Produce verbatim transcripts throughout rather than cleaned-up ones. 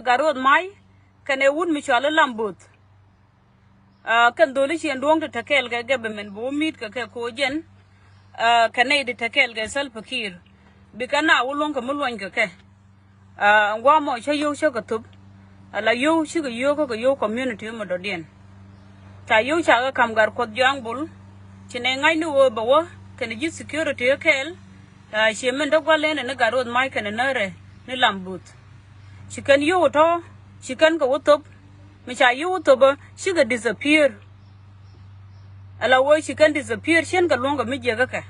Gat Ruɔth Ma̱a̱c kɛnɛ wut mi cɔal i̱ Lam Bo̱th. Kɛn dholi ciɛn duɔ̱ŋ ti te kɛɛl kɛ government bi wä mi̱i̱t kɛ kɛ ko̱ jɛn. Kɛ nɛy ti te kɛɛl kɛ Salva Kiir, bikɛ na wä luɔ̱ŋ kɛ mi luɔ̱ny kɛ kɛ. Ɛn gua̱a̱ mɔ cä yio̱w cä kɛ thop. Ala yio̱w cikɛ yio̱w kä kɛ yio̱w community mi dɔ̱diɛn. Ca yio̱w ca kɛ ka̱m Gat Kuɔth Jua̱a̱ŋ Bol. Ci nɛy ŋa̱cni ɣöö bɛ wä kɛnɛ ji̱ security ɛ kɛɛl. Ciɛ min däk gua̱l ɛn ni Gat Ruɔth Ma̱a̱c kɛnɛ nääri ni Lam Bo̱th. Ci kɛn yio̱w ɛ tɔ̱, ci kɛn kɛ wä thop. Mi ca yio̱w wä thop ɛ cikɛ disappear. Ala wee ci kɛn disappear cienkɛ luɔ̱ŋkɛ mi jiäkä kɛ.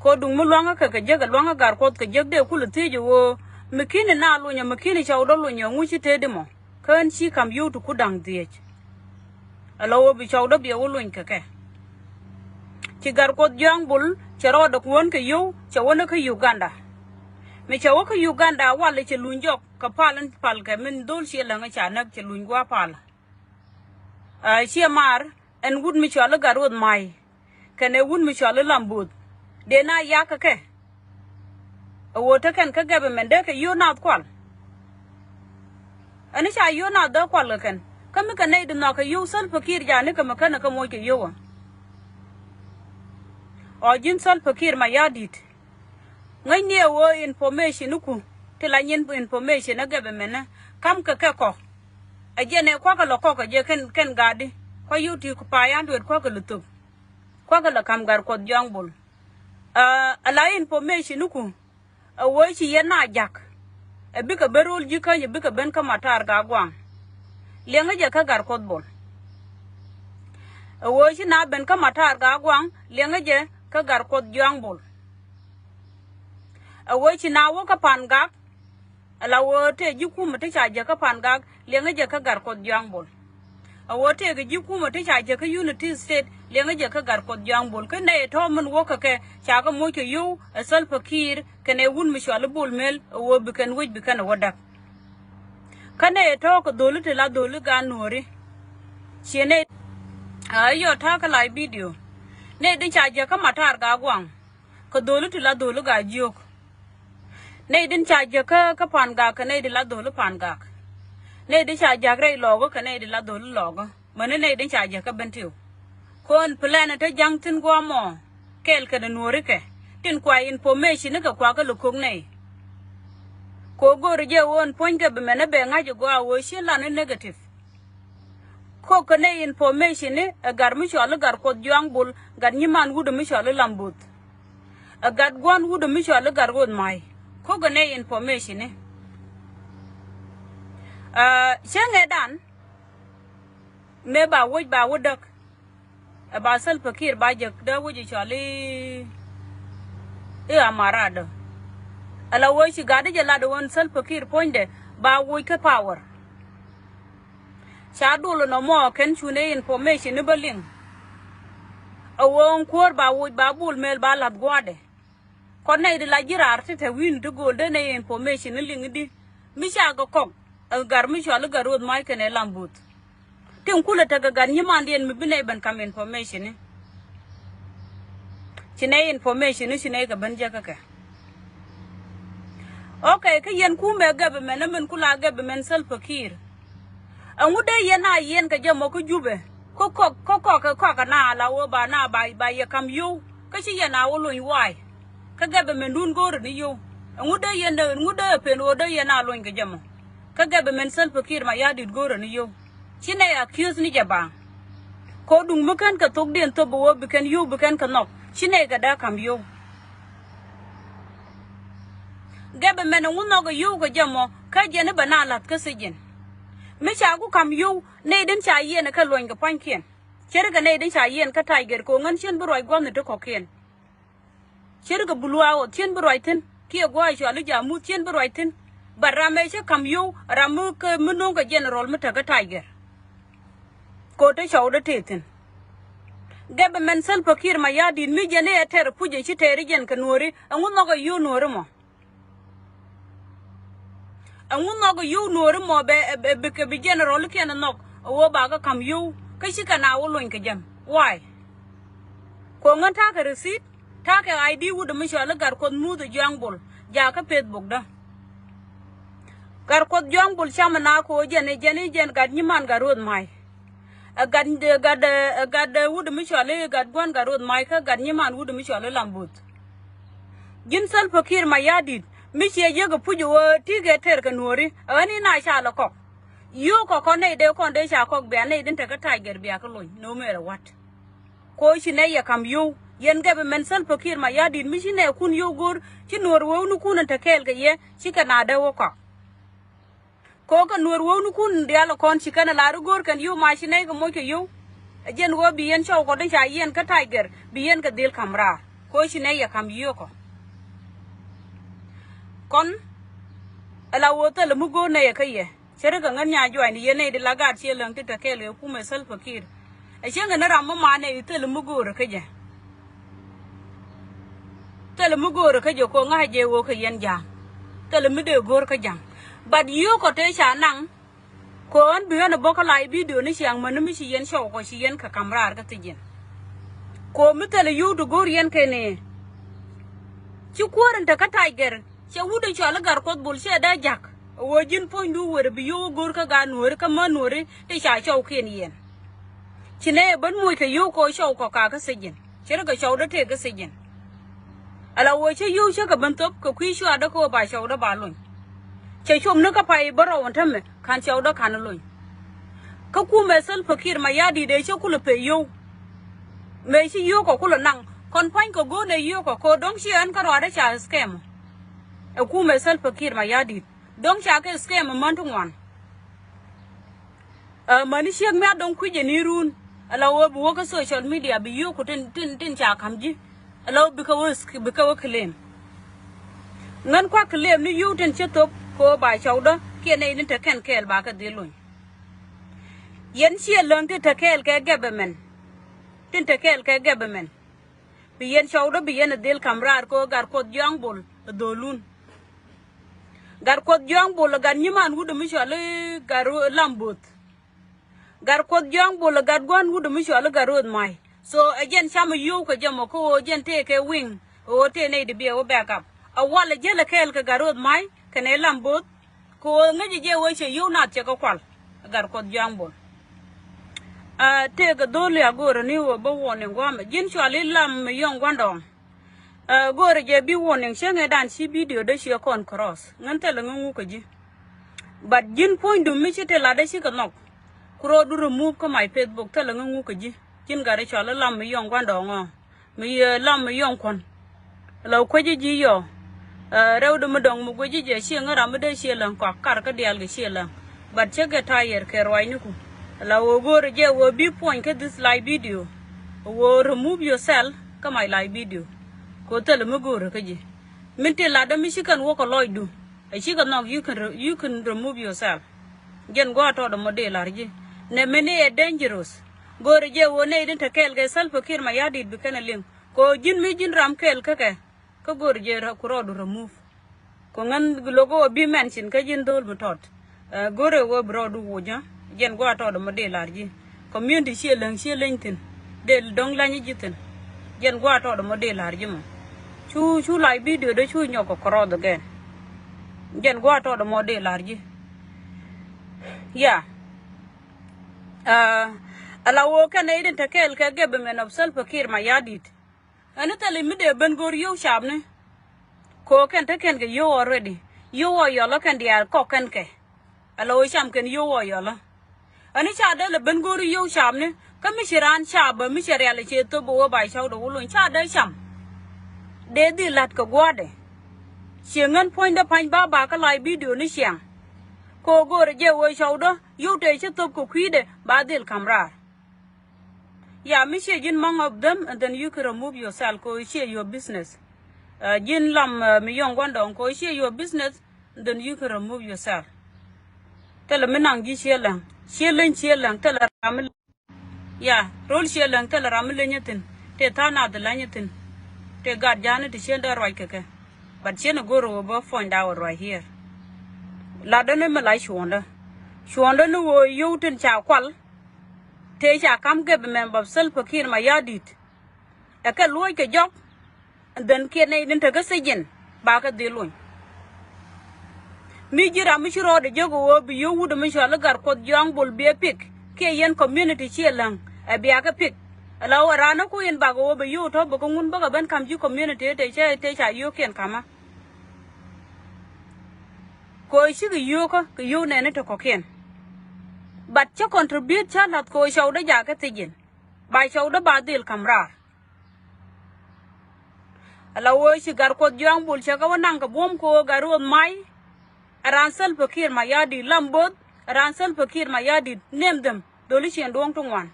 Kɛ duŋ mi lua̱ŋä kɛ kɛ jiäkɛ lua̱ŋä Gat Kuɔth kɛ jiäk dee kulɛ thiec ɛ ɣöö mi ki̱ni na luny ɛ mi ki̱ni cɔwdä luny ɛ ŋu ci tëëdi mɔ. Kä ɣän ci ka̱m yio̱w ti ku da̱ŋ dhieec. Ala ɣöö bi cɔwdä biɛ wä luny kɛ kɛ. Ci Gat Kuɔth Jua̱a̱ŋ Bol cɛ rɔɔdɛ kuɔ̱n kɛ yio̱w cɛ wä ni kä Uganda. Mi cɛ wä kä Uganda walɛ cɛ luny jɔk kɛ pal in pal kɛ min dhol ciɛ läŋä ca näk cɛ luny gua̱a̱ pal. Ciɛ maar ɛn wut mi cɔal i̱ Gat Ruɔth Ma̱a̱c kɛnɛ wut mi cɔal i̱ Lam Bo̱th. Dee na yakä kɛ. Ɛ ɣöö te kɛn kä government dee kɛ yio̱w naath kual. Ɛn i̱ ca yio̱w naath dee kual kɛ kɛn kä mi kɛ nɛy di nhɔakɛ yio̱w Salva Kiir ja̱a̱ni kɛ mi känɛ kä moc kɛ yio̱w ɛ. Ɔ ji̱n Salva Kiir Mayardit. Ŋäcni ɛ ɣöö information iku ti la nyin information ɛ government ɛ ka̱m kɛ kɛ kɔ. Ɛ jɛn ɛ kua̱kɛ lɔ kɔk ɛ jɛ kɛn kɛn ga̱a̱di kua̱ yio̱w ti ku paayan dueet kua̱kɛ lɔ thop. Kua̱kɛ lɔ ka̱m Gat Kuɔth Jua̱a̱ŋ Bol. Ala information iku ɛ ɣöö ci yɛn na jak. Ɛ bikɛ ben ro̱l ji̱ käny ɛ bikɛ ben kä Matar Gak Gua̱a̱ŋ. Liɛŋä jɛ kä Gat Kuɔth Bol. Ɛ ɣöö ci na ben kä Matar Gak Gua̱a̱ŋ liɛŋä jɛ kä Gat Kuɔth Jua̱a̱ŋ Bol. Ɛ ɣöö ci na wä kä Pan Gak. Ala ɣöö tëë ji̱ kumä ti ca jäk kä Pan Gak liɛŋä jɛ kä Gat Kuɔth Jua̱a̱ŋ Bol. A ɣöö tëëkɛ ji̱ kumä ti ca jäk kä Unity State liɛŋä jɛ kä Gat Kuɔth Jua̱a̱ŋ Bol. Kä nɛy tɔ̱ min wäkä kɛ ca kɛ moc kɛ yio̱w ɛ Salva Kiir kɛnɛ wut mi cɔal i̱ Bol Mel ɛ ɣöö bi kɛn wec bi kɛn ɛ wä däk. Kä nɛy tɔ̱ kɛ dho̱li ti la dho̱li gaat Nuɔ̱ɔ̱ri. Ciɛ nɛy a yɔ ta̱a̱ kä live video. Nɛy di ca jäk kä Matar Gak Gua̱a̱ŋ. Kɛ dho̱li ti la dho̱li Gak Jiök. Nɛy din ca jäk kä, kä Pan Gak kɛ nɛy di la dho̱li Pan Gak. Nɛy di ca jäk rɛy Lɔɔkä kɛ nɛy di la dho̱li Lɔɔkä. Mäni nɛy din ca jäk kä Bentiu. Kɔn plan te ja̱ŋ thi̱n guamɔ kɛɛl kɛnɛ Nuɔ̱ɔ̱rikɛ tin kua information kɛ kua kä lɛ ko̱k nɛy. Kɛ ɣöö go̱o̱ri jɛ ɣöö ɛn puɔ̱nykɛ bi mɛn ɛ bɛ ŋa̱c ɛ gɔaa ɣöö ci lan ɛ negative. Kok kɛ nɛy information ni ɛ gat mi cɔal i̱ Gat Kuɔth Jua̱a̱ŋ Bol, gat nyiman wut mi cɔal i̱ Lam Bo̱th. Ɛ gat gua̱n wut mi cɔal i̱ Gat Ruɔth Ma̱a̱c. Kok kɛ nɛy information ni. Cäŋɛ dan mëë ba woc ba wä däk. Ɛ ba Salva Kiir ba jek dee wec i̱ cɔal i̱ i̱ amaradä. Ala wec ci gat i̱ jɛ lat ɣän Salva Kiir puɔ̱nydɛ ba woc kä power. Ca dul nɔmɔ kɛn cunɛ information ni bä liŋ. Ɛ ɣöö ɛn kuäär ba woc ba Bol Mel ba la̱th gua̱a̱dɛ. Kɔn nɛy di la ji̱ raar ti te wi̱i̱ni ti gööl dee nɛy information ni liŋ i̱di mi ca kɛ kɔk. Ɛ gat mi cɔal i̱ Gat Ruɔth Ma̱a̱c kɛnɛ Lam Bo̱th. Tin kulɛ tekɛ gat nyimandiɛn mi bi nɛy ben kam information ni. Ci nɛy information ni ci nɛy kɛ ben jɛ kä kɛ. Ok, kä yɛn kumɛ government ni min kula government Salva Kiir. Ɛŋu dee yɛn a yɛn kɛ jɛ mɔ kä Jubɛ kä kɔk kä kɔk kä kɔk kɛ na la wä ba na ba ba yɛ kam yo̱w kä ci yɛn a wä lony waay. Kä government dun go̱o̱ri ni yo̱w. Ɛŋu dee yɛn ɛŋu dee pen wä dee yɛn a lony kɛ jɛ mɔ. Kä government Salva Kiir Mayardit go̱o̱ri ni yo̱w. Ci nɛy accuse ni jɛ baaŋ. Kɛ duŋ mi kɛn kɛ thokdiɛn thop bi wä bi kɛn yio̱w bi kɛn kɛ nhɔk ci nɛy kɛ dee kam yio̱w. Gɛpɛ mɛn ɛŋu nhɔk ɛ yio̱w kɛ jɛ mɔ kä jɛn i̱ bɛ na la̱th kä thiec jɛn. Mi ca ku kam yio̱w nɛy din ca yiɛn ɛ kɛ luɔ̱ny kɛ pua̱nykiɛn. Ce̱tkɛ nɛy din ca yiɛn kä Tiger kɛ ɣöö ŋän cien bi ruac gua̱thni ti kɔ̱kiɛn. Ce̱tkɛ bulu a ɣɔth cien bi ruac thi̱n kiɛ gua̱a̱c cɔal i̱ jamuth cien bi ruac thi̱n. Bat ram ëë cä ka̱m yio̱w ram mi kä mi no̱o̱ŋ kɛ general mi tekɛ Tiger. Ko̱ te cɔwdä tëë thi̱n. Gɛpɛ mɛn Salva Kiir Mayardit mi jɛn i̱ ɛ tɛr puc ɛ ci tɛɛri jɛn kɛ Nuɔ̱ɔ̱ri ɛŋu nhɔk ɛ yio̱w Nuɔ̱ɔ̱ri mɔ. Ɛŋu nhɔk ɛ yio̱w Nuɔ̱ɔ̱ri mɔ bɛ ɛ bikɛ bi general kiɛn ɛ nhɔk ɛ ɣöö ba kä ka̱m yio̱w kä ci kɛn a wä lony kɛ jɛm. Why? Kɛ ɣöö ŋän ta̱a̱ kɛ receipt ta̱a̱ kɛ I D wut ɛ mi cɔal i̱ Gat Kuɔth Muth ɛ Jua̱a̱ŋ Bol jakä Facebook dä. Gat Kuɔth Jɔ̱ɔ̱ŋ Bul cam ɛ na ko̱ jɛn i̱ jɛn i̱ jɛn gat nyiman gat Ruɔth Ma̱a̱c. Ɛ gat, ɛ gat, ɛ gat, ɛ wut mi cɔal i̱ gat Gua̱n gat Ruɔth Ma̱a̱c kä gat nyiman wut mi cɔal i̱ Lam Bo̱th. Ji̱n Salva Kiir Mayardit mi ciɛ jiäk ɛ puc ɛ ɣöö ti̱i̱ kɛ tɛr kɛ nuɔ̱ɔ̱ri ɛ ɣän i̱ na ca lɛ kɔk. Yio̱o̱k kɔk kɔn nɛy dee kɔn dee ca kɔk bia nɛy din te kä tac gɛr bia kä lony no matter what. Ko ci nɛy yɛ ka̱m yio̱w yɛn gɛp ɛmɛn Salva Kiir Mayardit mi ci nɛɛkun yio̱w go̱o̱r ci nuɔ̱ɔ̱r wewnikun ɛn te kɛɛl kɛ yɛ ci kɛ na dee wä kɔak. Ko kɛ nuɔ̱ɔ̱r wewnikun diaal ɛ kɔn ci kɛn ɛ lar i̱ go̱o̱r kɛn yio̱w ma ci nɛy kɛ moc kɛ yio̱w. Ɛ jɛn ɣöö bi yɛn cɔw kɔt in ca yiɛn kä tac gɛr bi yɛn kɛ dhil ka̱m raar ko ci nɛy yɛ ka̱m yio̱o̱k kɔ. Kɔn ɛ la ɣöö thilɛ mi go̱o̱r nɛy ɛ kä yɛ. Cä ri kɛ ŋän nya juac ni yɛn nɛy di la gaat ciɛ läŋ ti te kɛɛl kɛ kumɛ Salva Kiir. Ɛ cäŋ kɛ ni ram mi ma nɛy thilɛ mi go̱o̱rɛ kä jɛ. Thilɛ mi go̱o̱rɛ kä jɛ ko ŋa̱c jɛ ɣöö kɛ yɛn ja̱a̱ŋ. Thilɛ mi dee go̱o̱r kä ja̱a̱ŋ. But yio̱o̱k kɔ tëë ca naŋ. Ko ɣän bi ɣän ɛ bä kä live video ni ciaŋ mäni mi ci yɛn cɔw kɔ ci yɛn kɛ ka̱m raar kä thiec yɛn. Ko mi thilɛ yio̱o̱k ti go̱o̱r yɛn kɛ ni. Ci kuäär in te kä tac gɛr. Cɛ wut in cɔal i̱ Gat Kuɔth Bul cɛ dee ja̱k ɛ ɣöö ji̱n puɔ̱nydu wër bi yio̱w i̱ go̱o̱r kä gaat nuɔ̱ɔ̱ri kä män nuɔ̱ɔ̱ri ti ca cɔwkiɛn yɛn. Ci nɛy ɛ ben moc kɛ yio̱w kɛ ɣöö cɔw kɔ ka kä thiec yɛn ci ri kɛ cɔwdä tëë kä thiec yɛn. Ala ɣöö cä yio̱w cä kɛ ben thop kɛ kui̱ cuaadä kä ɣöö ba cɔwdä ba lony. Cɛ cop ni kä pay bä rɔw ɛn tämɛ ka̱n cɔwdä ka̱n lony. Kä kumɛ Salva Kiir Mayardit ëë cä kulɛ pee yio̱w. Mëë ci yio̱w kɔ kulɛ naŋ kɔn pua̱ny kɛ go̱o̱r nɛ yio̱w kɔ ko̱ dɔ̱ŋ ci ɣän kä ruaadä ca scam. Ɛ kumɛ Salva Kiir Mayardit dɔ̱ŋ ca kɛ scam ɛ män ti ŋuan. Ɛ mäni ciek mi a dɔ̱ŋ kui̱c ɛ ni run. Ala ɣöö bi wä kä social media bi yio̱w ku tin tin tin ca ka̱m ji̱. Ala ɣöö bikɛ wä bikɛ wä claim. Ŋän kuak claim ni yio̱w tin ci thop kɛ ɣöö ba cɔwdä kiɛ nɛy ni te kɛn kɛɛl ba kɛ dhil lony. Yɛn ciɛ läŋ ti te kɛɛl kɛ government. Tin te kɛɛl kɛ government. Bi yɛn cɔwdä bi yɛn ɛ dhil ka̱m raar kɛ ɣöö Gat Kuɔth Jɔ̱ɔ̱ŋ Bul ɛ dho̱lun. Gat Kuɔth Jɔ̱ɔ̱ŋ Bul ɛ gat nyiman wut ɛ mi cɔal i̱ Gat Ru- Lam Bo̱th. Gat Kuɔth Jɔ̱ɔ̱ŋ Bul ɛ gat Gua̱n wut ɛ mi cɔal i̱ Gat Ruɔth Ma̱a̱c. So ɛ jɛn camɛ yio̱w kɛ jɛ mɔ kä ɣöö jɛn tëëkɛ wi̱ŋ ɣöö tëë nɛy di biɛ wä back up. Ɛ walɛ jäl ɛ kɛɛl kɛ Gat Ruɔth Ma̱a̱c kɛnɛ Lam Bo̱th. Kɛ ɣöö ŋäcɛ jɛ ɣöö cɛ yio̱w nath cɛ kɛ kual. Gat Kuɔth Jɔ̱ɔ̱ŋ Bul. Aa, tëëkɛ dho̱l ya go̱o̱rä ni ɣöö bä warning gua̱a̱mɛ ji̱n cɔal i̱ Lam mi yɔ̱ŋ gua̱ndɔɔŋ. Aa, go̱o̱rä jɛ bi warning cäŋɛ dan ci video dee ciɛ kɔn cross ŋän thilɛ ŋä ŋuk kä ji̱. But ji̱n puɔ̱nydu mi ci ti latdä cikɛ nhɔk. Ku rɔɔdu remove kä my Facebook thilɛ ŋä ŋuk kä ji̱. Ji̱n gat i̱ cɔal i̱ Lam mi yɔ̱ŋ gua̱ndɔɔŋ ɔ. Mi, eh, Lam mi yɔ̱ŋ kuɔn. La kuecä ji̱ yɔ. Eh, rɛwdɛ mi dɔ̱ŋ mi guecä jɛ ciɛ ŋä ram mi dee ciɛ läŋ kɔak kar kä diaal kɛ ciɛ läŋ. But cä kɛ tired kɛ ruacniku. La ɣöö go̱o̱rɛ jɛ ɣöö bi puɔ̱ny kä this live video. Ɣöö remove yourself kä my live video. Kɛ ɣöö thilɛ mi go̱o̱rɛ kä ji̱. Min ti latdä mi ci kɛn wä kɛ lɔcdu. Ɛ cikɛ nhɔk, you can re-, you can remove yourself. Jɛn gua̱a̱ tɔɔdɛ mɔ dee la̱r ji̱. Nɛ mini ɛ dangerous. Go̱o̱rɛ jɛ ɣöö nɛy din te kɛɛl kɛ Salva Kiir Mayardit bi kɛn ɛ liŋ. Kɛ ɣöö ji̱n mi ji̱n ram kɛɛl kä kɛ. Kä go̱o̱rɛ jɛ rɔ-, ku rɔɔdu remove. Kɛ ɣöö ŋän lo̱k ɣöö bi mention kä ji̱n dho̱l mi tɔt. Ɛ, go̱rɛ ɣöö bi rɔɔdu wuc ɣä. Jɛn gua̱a̱ tɔɔdɛ mɔ dee la̱r ji̱. Community ciɛ läŋ ciɛ leny thi̱n. Dee dɔ̱ŋ la̱ny ji̱ thi̱n. Jɛn gua̱a̱ tɔɔdɛ mɔ dee la̱r ji̱ mɔ. Cu, cu live video dee cu nyɔk kɛ cross again. Jɛn gua̱a̱ tɔɔdɛ mɔ dee la̱r ji̱. Ya. Ɛ, ala ɣöö kɛn nɛy din te kɛɛl kɛ government of Salva Kiir Mayardit. Ɛn ni thilɛ mi dee ben go̱o̱r yio̱w capni. Kɛ ɣöö kɛn te kɛn kɛ yio̱w already. Yio̱w ɔ yɔlä kɛn diaal kɔk kɛn kɛ. Ala ɣöö cam kɛn yio̱w ɔ yɔlä. Ɛn ni ca dee lɛ ben go̱o̱r yio̱w capni. Kä mi ci raan cap bä mi cɛ rial cɛ thop bä wä ba cɔwdɛ wä lony ca dee cam. Dee dhil la̱t kɛ gua̱a̱dɛ. Ciɛ ŋän puɔ̱nydä pa̱ny ba ba kä live video ni ciaŋ. Kɛ ɣöö go̱o̱rɛ jɛ ɣöö cɔwdä yio̱w tëë ci thop kɛ kui̱dɛ ba dhil ka̱m raar. Ya, mi ciɛ ji̱n among of them, and then you can remove yourself, kɛ ɣöö ciɛ your business. Ɛ, ji̱n Lam, ɛ, mi yɔ̱ŋ gua̱ndɔɔŋ, kɛ ɣöö ciɛ your business, and then you can remove yourself. Thilɛ mi naŋ ji̱ ciɛ läŋ, ciɛ leny ciɛ läŋ, thilɛ ram mi, ya, rol ciɛ läŋ, thilɛ ram mi leny thi̱n, tëë tha̱a̱ŋ nath leny thi̱n, tëë gat ja̱a̱ni ti ciën dee ruac kɛ kɛ. But ciën a go̱r ɣöö bä point out right here. Latdä ni mi la cuɔ̱ɔ̱ŋdä. Cuɔ̱ɔ̱ŋdä ni ɣöö yio̱w tin ca kual. Tëë ca ka̱m government of Salva Kiir Mayardit. Ɛ kɛ luɔ̱c kɛ jɔk. And then kiɛ nɛy ni tekä thiec ji̱n ba kɛ dhil luny. Mi ji̱ ram mi ci rɔɔdɛ jek ɣöö bi yio̱w wut mi cɔal i̱ Gatkuɔth Juaŋ Bol biɛ pik kiɛ yɛn community ciɛ läŋ, ɛ bia kɛ pik. Ala ɣöö raan ni ku in bak ɣöö bi yio̱w tɔ̱ bikɛ ŋun bäkɛ ben ka̱m ji̱ community te cä te ca yio̱wkiɛn ka̱mä. Kɛ ɣöö cikɛ yio̱wkä kɛ yio̱w nɛɛni ti kɔ̱kiɛn. But cä contribute cä la̱th kɛ ɣöö cɔwdä jakä thiec in ba cɔwdä ba dhil ka̱m raar. Ala ɣöö ci Gatkuɔth Juaŋ Bol cɛ kɛ wä naŋ kɛ buɔ̱m kɛ ɣöö Gatruɔth May ɛ raan Salva Kiir Mayardit, Lam Both ɛ raan Salva Kiir Mayardit, name them, dholi ciɛn duɔ̱ŋ ti ŋuan.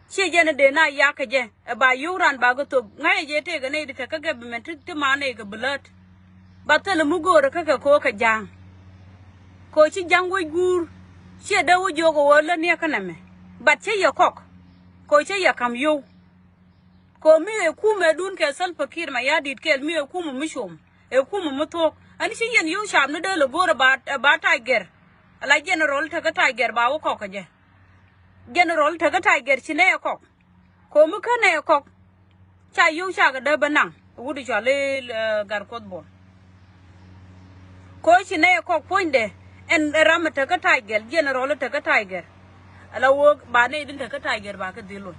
Ciɛ jɛn ɛ dee na yak kɛ jɛ ɛ ba yio̱w raan ba kɛ thop ŋa̱cɛ jɛ tëëkɛ nɛy ti te kä government ti, ti ma nɛy kɛ blood. Ba thilɛ mi go̱o̱rɛ kä kɛ ko̱o̱k kɛ ja̱a̱ŋ. Kɛ ɣöö ci ja̱ŋ wec guur ciɛ dee wä jiök ɛ ɣöö lä niɛkä nɛmɛ. But cä yɛ kɔk kɛ ɣöö cä yɛ ka̱m yio̱w. Kɛ ɣöö mi ɛ kumɛ dun kɛ Salva Kiir Mayardit kɛl mi ɛ kumɛ mi com ɛ kumɛ mi thuɔ̱k. Ɛn ci yɛn yio̱w capni dee lɛ go̱o̱rɛ ba, ba Tiger. Ala general tekä Tiger ba wä kɔk kɛ jɛ. General tekä Tiger ci nɛy ɛ kɔk. Kɛ ɣöö mi kä nɛy ɛ kɔk ca yio̱w cakɛ dee bä naŋ wut cɔal i̱, eh, Gatkuɔth Bol. Kɛ ɣöö ci nɛy ɛ kɔk puɔ̱nydɛ ɛn ram ɛ tekä Tiger, general ɛ tekä Tiger. Ala ɣöö ba nɛy tin tekä Tiger ba kɛ dhil luny.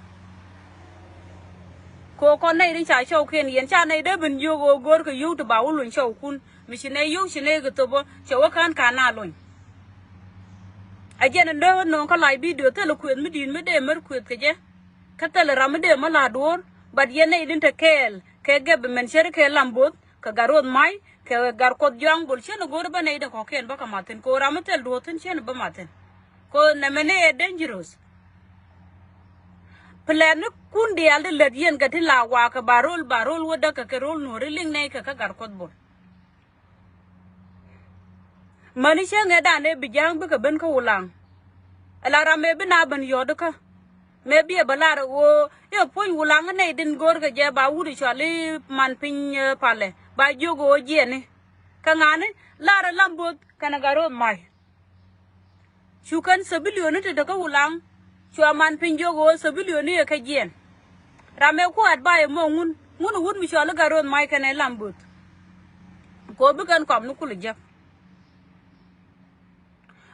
Kɛ ɣöö kɔn nɛy tin ca cɔwkiɛn yɛn ca nɛy dee ben jiök ɣöö go̱o̱rkɛ yio̱w ti ba wä luny cɔwkun. Mi ci nɛy yio̱w ci nɛy kɛ thop ɣöö cɛ wä ka̱n ka̱n a luny. Ɛ jɛn ɛn dee ɣä nööŋ kä live video thilɛ kuëth mi di̱i̱t mi dee mär kuëth kɛ jɛ. Kä thilɛ ram mi dee mä la̱r duɔ̱ɔ̱r, but yɛn nɛy tin te kɛɛl kɛ government cär kɛ Lam Both kɛ Gatruɔth May kɛ Gatkuɔth Juaŋ Bol, cän ɛ go̱o̱r bä nɛy tin kɔ̱kiɛn bä kɛ mat thi̱n kɛ ɣöö ram mi thil duɔ̱ɔ̱r thi̱n cän bä mat thi̱n. Kɛ ɣöö nɛmɛ ni ɛ dangerous. Plan ni kun diaal ti lät yɛn kɛ tin la wakä ba ro̱l, ba ro̱l wädäkä kɛ ro̱l nuɔ̱ɔ̱ri liŋ nɛy kɛ kä Gatkuɔth Bol. Mäni cäŋ ɛ dan ëë bi ja̱a̱ŋ bikɛ ben kä Wulaŋ. Ala ram mëë bi na ben yɔ̱ɔ̱t kä mëë bi ɛ bä lar ɣöö i̱ ɛ puɔ̱ny Wulaŋ ɛ nɛy tin go̱o̱rkɛ jɛ ba wut cɔal i̱ man piny, eh, palɛ ba jiök ɣöö jiɛni. Kä ŋa̱ni lar ɛ Lam Both kɛnɛ Gatruɔth May. Cu kɛn civilian ni te te kä Wulaŋ. Cua man piny jiök ɣöö civilian ni ɛ kɛ jiɛn. Ram ɛ ku advice mɔ ŋun, ŋun wut mi cɔal i̱ Gatruɔth May kɛnɛ Lam Both. Kɛ ɣöö bi kɛn kɔm ni kulɛ jek.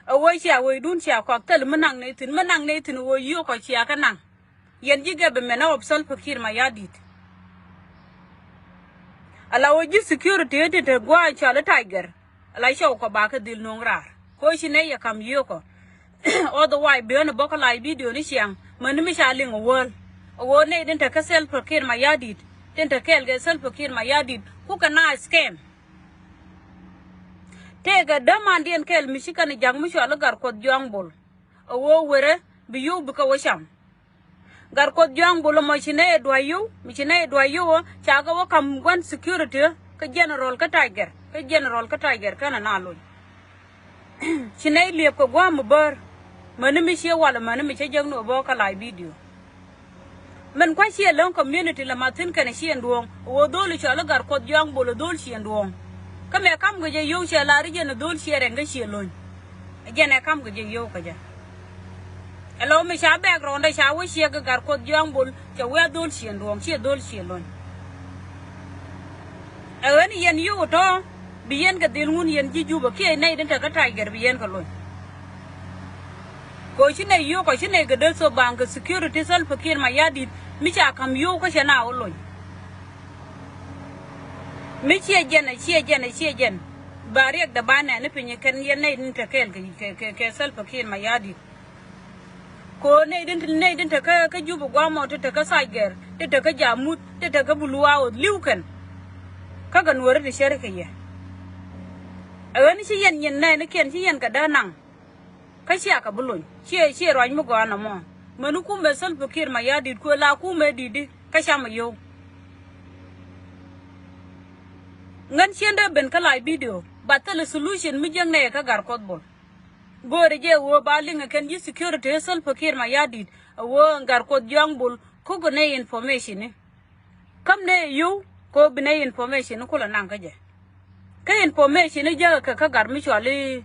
Ɛ ɣöö cia wecdun cia kɔak thil mi naŋ ni thi̱n, mi naŋ ni thi̱n ɣöö yio̱o̱kɔ cia kɛ naŋ. Yɛn ji̱ government of Salva Kiir Mayardit. Ala ɣöö ji̱ security ti te gua̱a̱c cɔal i̱ Tiger. Ala cɔw kɔ ba kä dhil no̱o̱ŋ raar. Koci nɛy yɛ ka̱m yio̱o̱kɔ. Otherwise bi ɣän ɛ bä kä live video ni ciaŋ mäni mi ca liŋ ɛ wäl. Ɛ ɣöö nɛy tin te kä Salva Kiir Mayardit, tin te kɛɛl kɛ Salva Kiir Mayardit kukɛ na scam. Tëëkɛ dämandiɛn kɛl mi ci kɛn ja̱k mi cɔal i̱ Gatkuɔth Juaŋ Bol. Ɛ ɣöö werɛ bi yio̱w bikɛ wä cam. Gatkuɔth Juaŋ Bol ɛmɔ ci nɛy ɛ dua̱c yio̱w, mi ci nɛy ɛ dua̱c yio̱w ɔ ca kɛ wä ka̱m gua̱n security kä general kä Tiger, kä general kä Tiger kɛnɛ na lony. Ci nɛy liep kɛ gua̱a̱m mi bäär. Mäni mi ciɛ walɛ mäni mi cä jek ni ɔ bä kä live video. Min kua̱c ciɛ läŋ community lɛ mat thi̱n kɛnɛ ciɛn duɔ̱ɔ̱ŋ ɣöö dho̱l i̱ cɔal i̱ Gatkuɔth Juaŋ Bol ɛ dho̱l ciɛn duɔ̱ɔ̱ŋ. Kä mɛ kam kɛ jɛ yio̱w cɛ lar i̱ jɛn ɛ dho̱l ciɛ rɛŋ kä ciɛ lony. Ɛ jɛn ɛ kam kɛ jɛ yio̱w kɛ jɛ. Ɛ lɔ mi ca background ɛ ca wä ciɛ kɛ Gatkuɔth Juaŋ Bol cɛ wee a dho̱l ciɛn duɔ̱ɔ̱ŋ ciɛ dho̱l ciɛ lony. Ɛ ɣän yɛn yio̱w ɛ tɔ̱ bi yɛn kɛ dhil ŋun yɛn ji̱ Jubɛ kiɛ nɛy tin te kä Tiger bi yɛn kɛ lony. Kɛ ɣöö ci nɛy yio̱o̱k kɔ ci nɛy kɛ dee thop baŋ kɛ security Salva Kiir Mayardit mi ca ka̱m yio̱o̱k kä cɛ na wä lony. Mi ciɛ jɛn ɛ ciɛ jɛn ɛ ciɛ jɛn ba riɛkdɛ ba nɛn ni piny kɛn yɛn nɛy tin te kɛɛl kɛ, kɛ, kɛ, kɛ Salva Kiir Mayardit. Kɛ ɣöö nɛy tin, nɛy tin te kä, kä Jubɛ gua̱a̱mɔ ti te kä Thagɛr ti te kä Jamuth ti te kä Blue House li̱w kɛn. Kä kɛ nuɔ̱ɔ̱ri ti cär kɛ yɛ. Ɛ ɣän ci yɛn nyin nɛɛnikiɛn ci yɛn kɛ dee naŋ. Kä cia kɛ bi lony ciɛ, ciɛ ruac mi gɔaa nɔmɔ. Mäni kumɛ Salva Kiir Mayardit kuɛ la kumɛ di̱t di kä camɛ yio̱w. Ŋän cien dee ben kä live video ba thilɛ solution mi jiäk nɛy kä Gatkuɔth Bol. Go̱o̱rɛ jɛ ɣöö ba liŋɛ kɛn ji̱ security Salva Kiir Mayardit ɛ ɣöö Gatkuɔth Juaŋ Bol kukɛ nɛy information ni. Käm nɛ yio̱w kɛ ɣöö bi nɛ information ni kulɛ naŋ kä jɛ. Kä information ni jäkä kɛ kä gat mi cɔal i̱,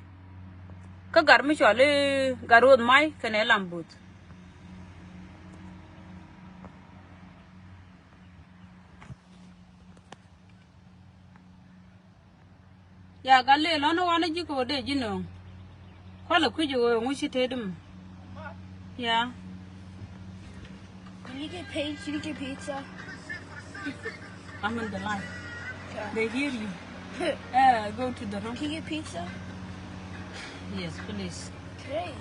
kä gat mi cɔal i̱ Gatruɔth May kɛnɛ Lam Both. Ya, Galil, lɔn wanɛ ji̱ kɛ wä dee ji̱ nööŋ. Kualɛ kui̱c ɛ ɣöö ŋu ci tëëdä mɔ. Ya. Can you get paid? Can you get pizza? I'm in the line. Yeah. They hear you. Uh, go to the room. Can you get pizza? Yes, please. Okay.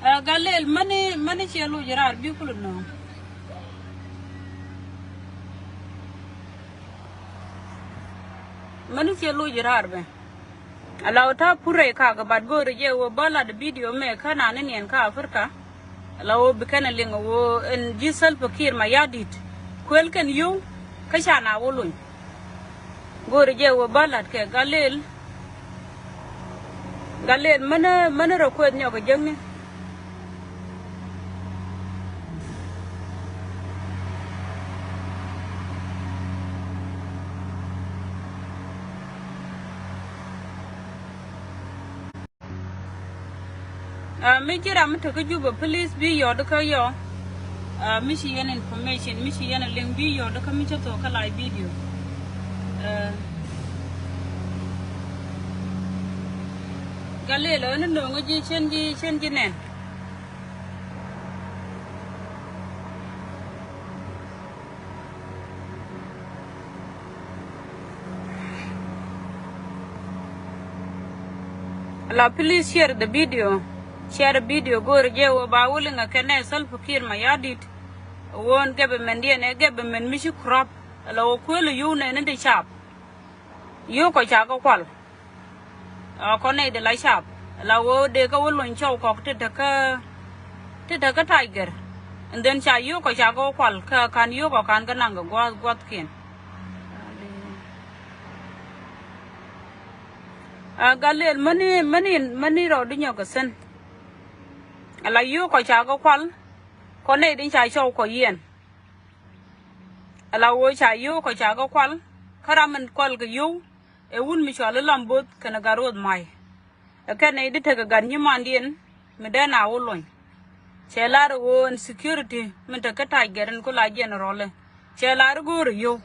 Uh, Galil, mani, mani ciɛ loc raar bi kul nööŋ. Mani ciɛ loc raar bɛ. Ala wä ta̱a̱ purɛ kakɛ bat go̱o̱rɛ jɛ wä bä lat bidio mɛ kä nani niɛn kä Africa. Ala wä bi kɛn ɛ liŋ wä ɛn ji̱ Salva Kiir Mayardit. Kuël kɛn yio̱w kä ca na wä lony. Go̱o̱rɛ jɛ wä bä lat kɛ Galil. Galil mänä mänä rɔ kueth nyɔk ɛ jäkni. Ah, mi ci ram mi te kä Juba, please bi yɔt kä yɔ. Ah, mi ci yɛn information, mi ci yɛn a link bi yɔt kä mi ci thok kä live video. Ah, Galil, ni nöŋ ji̱ cien ji̱ cien ji̱ nɛn. La, please share the video. Share the video go̱o̱rɛ jɛ wä ba wä liŋ ɛ kɛnɛ Salva Kiir Mayardit. Wä ɛn government diɛn ɛ government mi ci corrupt. La wä kuël yio̱w nɛn in di cap. Yio̱w kɔ ca kɛ kual. Ɛ kɔn nɛy di la cap la wä dee kä wä lony cɔw kɔk ti te kä ti te kä Tiger. And then ca yio̱w kɔ ca kɛ wä kual kä kan yio̱w kɔ kan kɛ naŋ kɛ gua̱th gua̱thkiɛn. Ɛ Galil mäni mäni mäni rɔɔdu nyɔk kɛ sen. Ala yio̱w kɔ ca kɛ kual kɔn nɛy di ca cɔw kɔ yɛn. Ala wä ca yio̱w kɔ ca kɛ kual kä ram in kual kɛ yio̱w. Ɛ wut mi cɔal i̱ Lam Bo̱th kɛnɛ Gat Ruɔth Mac. Ɛ kɛn nɛy di tekɛ gat nyimandiɛn mi dee na wä luɔ̱ny. Cɛ lar ɛ ɣöö ɛn security min te kä Tiger in ku la general ɛ cɛ lar i̱ go̱o̱rɛ yio̱w.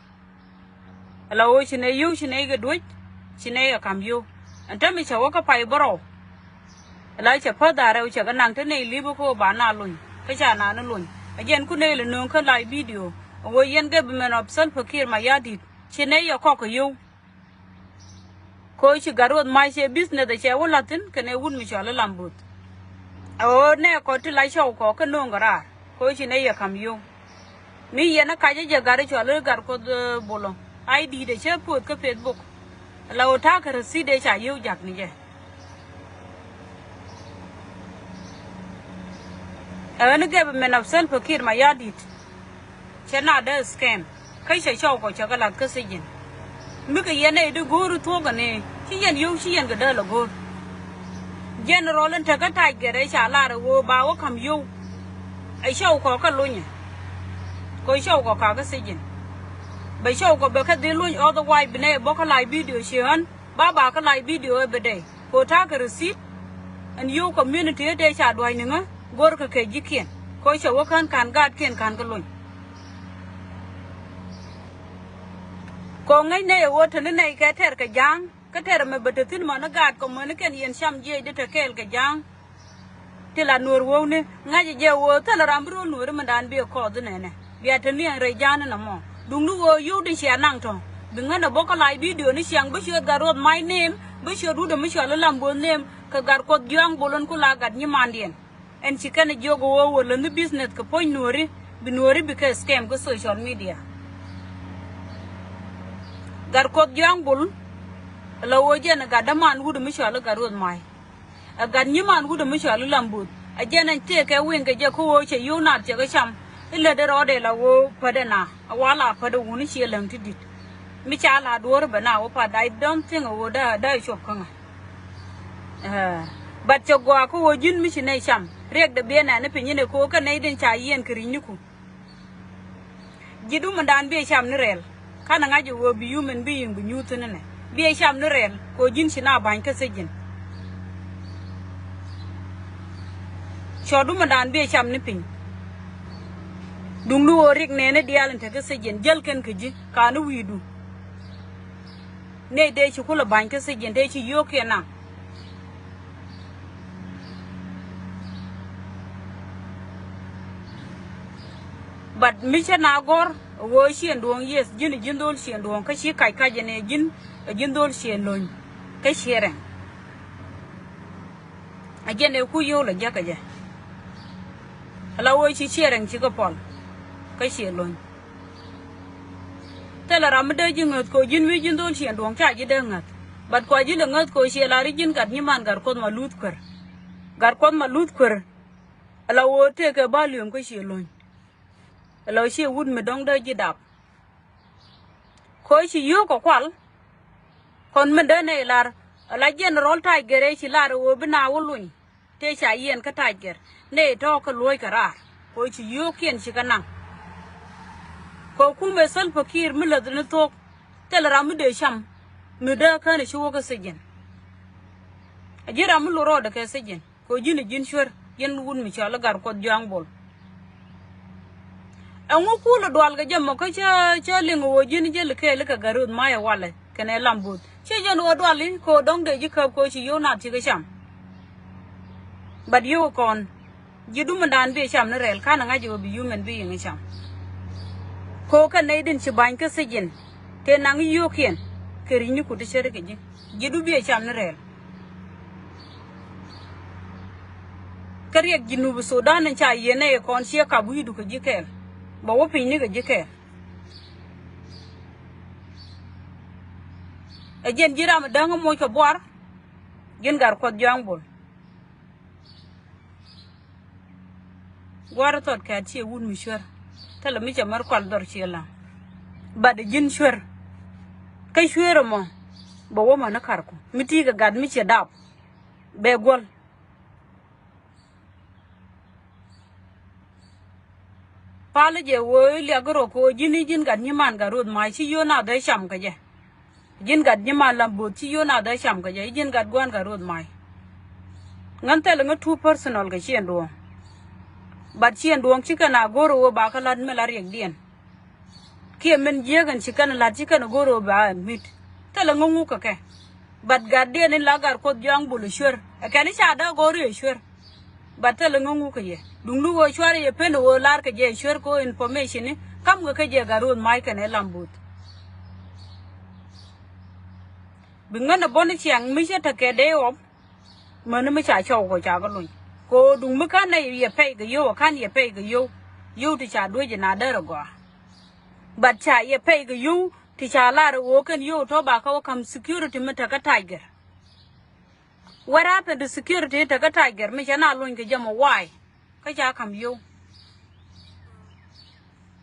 Ala ɣöö ci nɛy yio̱w ci nɛy kɛ duec ci nɛy kɛ ka̱m yio̱w. Ɛn te mi cɛ wä kä pay bärɔw. Ala cɛ päth da̱rɛ wä cɛ kɛ naŋ te nɛy li̱pä kä ɣöö ba na luɔ̱ny kä ca na ni luɔ̱ny. Ɛ jɛn ku nɛy lɛ nööŋ kä live video ɛ ɣöö yɛn government of Salva Kiir Mayardit ci nɛy yɛ kɔk kɛ yio̱w. Ko ci Gat Ruɔth Mac cɛ business cɛ wä la̱th thi̱n kɛnɛ wut mi cɔal i̱ Lam Bo̱th. Ɛ ɣöö nɛ kɔ ti la cɔw kɔ kä no̱o̱ŋ kɛ raar ko ci nɛ yɛ ka̱m yio̱w. Mi yɛn ɛ kac ɛ jɛ gat cɔal i̱ Gat Kuoth, eh, Bolɔ. Ai di̱i̱t ɛ cɛ post kä Facebook. La ɣöö ta̱a̱ kɛ receipt ëë ca yio̱w jak ni jɛ. Ɛ ɣän i̱ government of Salva Kiir Mayardit. Cɛ na dee scam kä cɛ cɔw kɔ cɛ kɛ la̱th kä sijin. Mi kɛ yɛn nɛy di go̱o̱r thuɔ̱k kɛ ni ci yɛn yio̱w ci yɛn kɛ dee lɛ go̱o̱r. General in te kä Tiger ɛ ca lar ɛ ɣöö ba wä ka̱m yio̱w. Ɛ cɔw kɔ kä lonyɛ kɔ cɔw kɔ ka kä sijin. Bɛ cɔw kɔ bɛ kä dhil lony, otherwise bi nɛy bä kä live video ci ɣän. Ba ba kä live video every day. Ko ta̱a̱ kɛ receipt. Ɛn yio̱w community ɛ dee ca dua̱c ni ŋä go̱r kɛ kɛ ji̱kiɛn. Ko cɛ wä kän ka̱n gaatkiɛn ka̱n kä lony. Ko ŋäc nɛy ɛ ɣöö te ni nɛy kɛ tɛr kɛ ja̱a̱ŋ kä tɛr ɛmɛ bɛ te thi̱n mɔni gaat kɔ mäni kɛn yɛn cam jiɛcdɛ te kɛɛl kɛ ja̱a̱ŋ. Ti la nuɔ̱ɔ̱r wewni ŋa̱cä jɛ ɣöö thilɛ ram bi ro̱l nuɔ̱ɔ̱ri mindan bi ɛ kɔɔth inɛnɛ. Bia te ni ɛn rɛy ja̱a̱n inɔ mɔ duŋni ɣöö yio̱w di cia naŋ tɔ̱. Bi ŋän ɛ bä kä live video ni ciaŋ bi ciöt Gat Ruɔth Mac name, bi ciöt wut ɛ mi cɔal i̱ Lam Bo̱th name kɛ Gat Kuɔth Jiɔaŋ Bol in ku la gat nyimandiɛn. Ɛn ci kɛn ɛ jiök ɣöö wä läth ni business kɛ puɔ̱ny nuɔ̱ɔ̱ri bi nuɔ̱ɔ̱ri bi kɛ scam kä social media. Gat Kuɔth Jiɔaŋ Bol la ɣöö jɛn ɛ gat däman wut ɛ mi cɔal i̱ Gat Ruɔth Mac. Ɛ gat nyiman wut ɛ mi cɔal i̱ Lam Bo̱th. Ɛ jɛn ɛn tëëkɛ wi̱i̱ŋ kɛ jɛ kä ɣöö cɛ yio̱w naath cɛ kɛ cam. I̱ lätdɛ rɔɔdɛ la ɣöö pätdɛ na ɛ wal a pätdɛ wuni ciɛ läŋ ti di̱t. Mi ca la duɔ̱ɔ̱r bɛ na wä path, I don't think ɛ ɣöö dee dee cuɔp kä ŋa̱. Ɛ but cɛ gɔaa kä ɣöö ji̱n mi ci nɛy cam riɛkdɛ biɛ nɛn i̱ piny inɛ kɛ ɣöö kä nɛy den ca yiɛn kɛ ri̱cniku. Ji̱ dumundan biɛ cam ni rɛl. Kanɛ ŋa̱c ɛ ɣöö bi human being bi nyuuth thi̱n inɛ. Biɛ cam ni rɛl kɛ ɣöö ji̱n ci na ba̱ny kä sijin. Cɔ dumundan biɛ cam ni piny. Duŋdu ɣöö rik nɛɛni diaal in te kä sijin jäl kɛn kɛ ji̱ ka̱n i̱ wi̱i̱du. Nɛy tëë ci kulɛ ba̱ny kä sijin tëë ci yio̱o̱kiɛn naŋ. But mi cä na gɔ̱r ɛ ɣöö ciɛn duɔ̱ɔ̱ŋ, yes, ji̱n ɛ ji̱n dho̱l ciɛn duɔ̱ɔ̱ŋ kä ci kac kac ɛn ɛ ji̱n, ɛ ji̱n dho̱l ciɛn lo̱ny kä ciɛ rɛŋ. Ɛ jɛn ɛ ku yio̱w lɛ jäk ɛ jɛ. Ala ɣöö ci ciɛ rɛŋ ci kɛ pɔl kä ciɛ lo̱ny. Thilɛ ram mi dee ji̱ ŋäth kɛ ɣöö ji̱n mi ji̱n dho̱l ciɛn duɔ̱ɔ̱ŋ ca ji̱ dee ŋäth. But kua ji̱ lɛ ŋäth kɛ ɣöö ciɛ lar i̱ ji̱n gat nyiman gat Kuɔth ma luth kuer. Gat Kuɔth ma luth kuer. Ala ɣöö tëëkɛ ba liöm kä ciɛ lo̱ny. Ala ɣöö ciɛ wut mi dɔ̱ŋ dee ji̱ dap. Kɛ ɣöö ci yio̱o̱k kɛ kual. Kɔn min dee nɛy lar ala general Ta̱a̱c Gɛr ëë ci lar ɣöö bi na wä luny. Tëë ca yiɛn kä Ta̱a̱c Gɛr nɛy tɔ̱ kä luɔ̱c kɛ raar. Kɛ ɣöö ci yio̱o̱kiɛn ci kɛ naŋ. Kɛ ɣöö kumɛ Salva Kiir mi läth ni thuɔ̱k. Thilɛ ram mi dee cam mi dee känɛ ci wä kä sijin. A ji̱n ram mi lot rɔɔdɛ kɛ sijin. Kɛ ɣöö ji̱n ɛ ji̱n cuer, ji̱n wut mi cɔal i̱ Gat Kuɔth Jua̱a̱ŋ Bol. Ɛŋu kulɛ dual kɛ jɛ mɔ kä cä, cä liŋ ɣöö ji̱n jäl kɛɛl kɛ Gat Ruɔth Ma̱a̱c ɛ walɛ kɛnɛ Lam Bo̱o̱th. Ciɛ jɛn ɣöö duali kɛ ɣöö dɔ̱ŋ dee ji̱ käp kɛ ɣöö ci yio̱w nath cikɛ cam. But yio̱w kɔn. Ji̱ dumundan bi cam ni rɛl, ka̱n ŋa̱c ɣöö bi human being cam. Kɛ ɣöö kɛ nɛy din ci ba̱ny kä sijin tëë naŋ yio̱o̱kiɛn kɛ ri̱c ni kut ti cär kɛ ji̱. Ji̱ du bi cam ni rɛl. Kä riɛk Jinub Sudan in ca yieen nɛy kɔn ciɛ kap wi̱i̱du kɛ ji̱ kɛɛl. Bɛ wä piny ni kɛ ji̱ kɛɛl. Ɛ jɛn ji̱ ram ɛ däŋ ɛ moc kɛ buar. Ji̱n Gat Kuɔth Jua̱a̱ŋ Bol. Gua̱a̱r thɔt kɛ̈t ciɛ wut mi cuer. Thilɛ mi cɛ mär kual dhɔr ciɛ la̱ŋ. But ji̱n cuer. Kä cuer ɛmɔ bɛ wä män ni karku mi ti̱i̱ kɛ gat mi ciɛ dap. Bɛ guäl. Palä jɛ ɣöö i̱ liak rɔ kɛ ɣöö ji̱n i̱ ji̱n gat nyiman Gat Ruɔth Ma̱a̱c ci yio̱w nath ɛ cam kɛ jɛ. Ji̱n gat nyiman Lam Bo̱o̱th ci yio̱w nath ɛ cam kɛ jɛ i̱ ji̱n gat gua̱n Gat Ruɔth Ma̱a̱c. Ŋän thilɛ ŋä too personal kɛ ciɛn duɔ̱ɔ̱ŋ. But ciɛn duɔ̱ɔ̱ŋ ci kɛn a go̱r ɣöö ba kä la̱t mi la riɛkdiɛn. Kiɛ min jiääk ɛn ci kɛn la̱t ci kɛn go̱r ɣöö ba ɛn mi̱t. Thilɛ ŋä ŋuk kɛ kɛ. But gatdiɛn in la Gat Kuɔth Jua̱a̱ŋ Bol ɛ cuer ɛ kɛn i̱ ca dee go̱r i̱ ɛ cuer. But thilɛ ŋä ŋuk kɛ yɛ duŋdu ɣöö cuarɛ yɛ pen ɣöö lar kɛ jɛ ɛ cuer kɛ ɣöö information i̱ ka̱m kɛ kä jɛ Gat Ruɔth Ma̱a̱c kɛnɛ Lam Bo̱o̱th. Bi ŋän ɛ bɔn i̱ ciaŋ mi cä tekɛ dee ɣɔm. Mäni mi ca cɔw kɔ ca kɛ luny kɛ ɣöö duŋ mi ka̱n nɛ yɛ pɛy kɛ yio̱w ɛ ka̱n yɛ pɛy kɛ yio̱w. Yio̱w ti ca duec ɛ na dee rɛ gɔaa. But ca yɛ pɛy kɛ yio̱w ti ca lar ɛ ɣöö kɛn yio̱w tɔ̱ ba kä wä ka̱m security mi tekä Ta̱a̱c Gɛr. What happened to security tekä Ta̱a̱c Gɛr mi cɛ na luny kɛ jɛ mɔ why? Kä ca ka̱m yio̱w.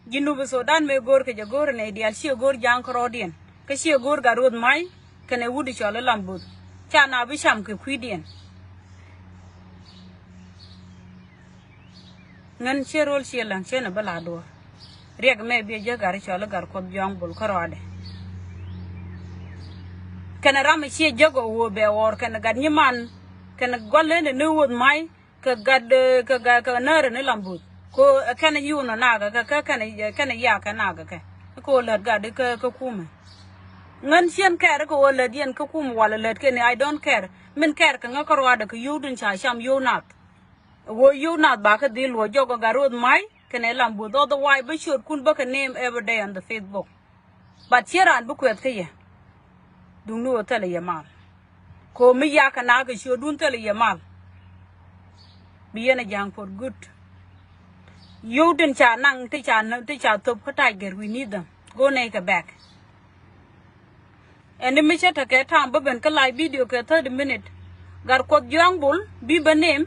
Jinub Sudan mëë go̱o̱r kɛ jɛ go̱o̱r nɛy diaal ciɛ go̱o̱r ja̱a̱ŋ kärɔɔdiɛn. Kä ciɛ go̱o̱r Gat Ruɔth Ma̱a̱c kɛnɛ wut i̱ cɔal i̱ Lam Bo̱o̱th. Ca na bi cam kɛ kui̱diɛn. Ŋän ciɛ ro̱l ciɛ la̱ŋ ciɛ nɛ bä la duɔ̱ɔ̱r. Riɛk mɛ biɛ jek gat i̱ cɔal i̱ Gat Kuɔth Jua̱a̱ŋ Bol kärɔɔdɛ. Kɛnɛ ram i̱ ciɛ jek ɔ ɣöö bɛ ɣɔr kɛnɛ gat nyiman. Kɛnɛ gua̱l lëndɛ ni Ruɔth Ma̱a̱c. Kɛ gat, eh, kɛ gat, kɛ närä ni Lam Bo̱o̱th. Ko, eh, kɛn yun ɔ nakɛ kɛ, kɛ, kɛn, eh, kɛn yak kɛ nakɛ kɛ. Ko lät gat kɛ, kɛ kumɛ. Ŋän cien kɛr kɛ ɣöö lät yɛn kä kumɛ walɛ lät kɛn, I don't care. Min kɛr kɛ ŋä kärɔadɛ kɛ yio̱w tin ca cam yio̱w nath. Ɣöö yio̱w nath ba kɛ dhil luɔ̱c jɔk ɛ Gat Ruɔth Ma̱a̱c kɛnɛ Lam Bo̱o̱th, otherwise bä ciötkun bä kɛ name every day on the Facebook. But ciɛ raan bi kuɛth kä yɛ. Duŋni ɣöö thilɛ yɛ mal. Ko mi yak kɛ nak kɛ ciötdun thilɛ yɛ mal. Bi yɛn a ja̱a̱ŋ for good. Yio̱w tin ca naŋ ti ca, ti ca thop kä Ta̱a̱c Gɛr, we need them. Go nɛy kɛ back. Ɛn ni mi cä tekɛ ta̱a̱m bä ben kä live video kɛ thirty minute. Gat Kuɔth Jua̱a̱ŋ Bol bi bä name.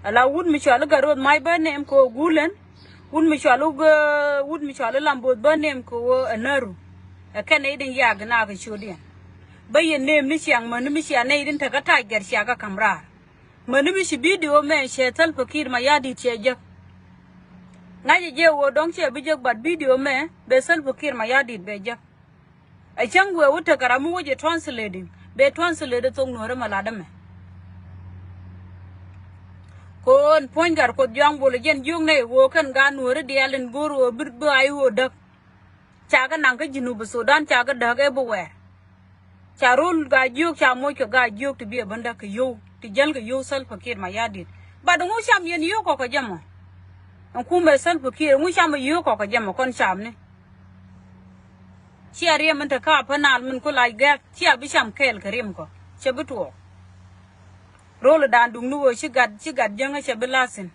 Ala wut mi cɔal i̱ Gat Ruɔth Ma̱a̱c bä name kɛ ɣöö Gulen. Wut mi cɔal i̱, eh, wut mi cɔal i̱ Lam Bo̱o̱th bä name kɛ ɣöö ɛ Nääru. Ɛ kɛn nɛy din yak nak kɛ ciötdiɛn. Bä yɛ name ni ciaŋ mäni mi cia nɛy din tekä Ta̱a̱c Gɛr cia kɛ ka̱m raar. Mäni mi ci video mɛ cɛ Salva Kiir Mayardit cɛ jek. Ŋa̱cɛ jɛ ɣöö dɔ̱ŋ cɛ bi jek, but video mɛ bɛ Salva Kiir Mayardit bɛ jek. Ɛ cäŋ wëë wä tekɛ ram mi wä jɛ translating, bɛ translate thok Nuäärä mɛ latdä mɛ. Kɛ ɣöö ɛn puɔ̱ny Gat Kuɔth Jua̱a̱ŋ Bol ɛ jɛn jiök nɛy ɣöö kɛn gaat Nuäärä diaal in go̱o̱r ɣöö bi, bi ay ɣöö däk. Ca kɛ naŋ kä Jinub Sudan, ca kɛ däk everywhere. Ca rol Gaa-jiök, ca moc kɛ Gaa-jiök ti bi ɛ bändä kɛ yio̱w, ti jäl kɛ yio̱w Salva Kiir Mayardit. But ŋu cam yɛn yio̱w kɔk kɛ jɛ mɔ? Ɛn kumɛ Salva Kiir, ŋu cam yio̱w kɔk kɛ jɛ mɔ kɔn camni? Cia riɛm in te kä Upper Nile min ku lac gɛ̈k, cia bi cam kɛɛl kɛ riɛm kɔ, cɛ bi tuɔɔk. Rol dan duŋni ɣöö ci gat, ci gat jäŋä cɛ bi la̱thin.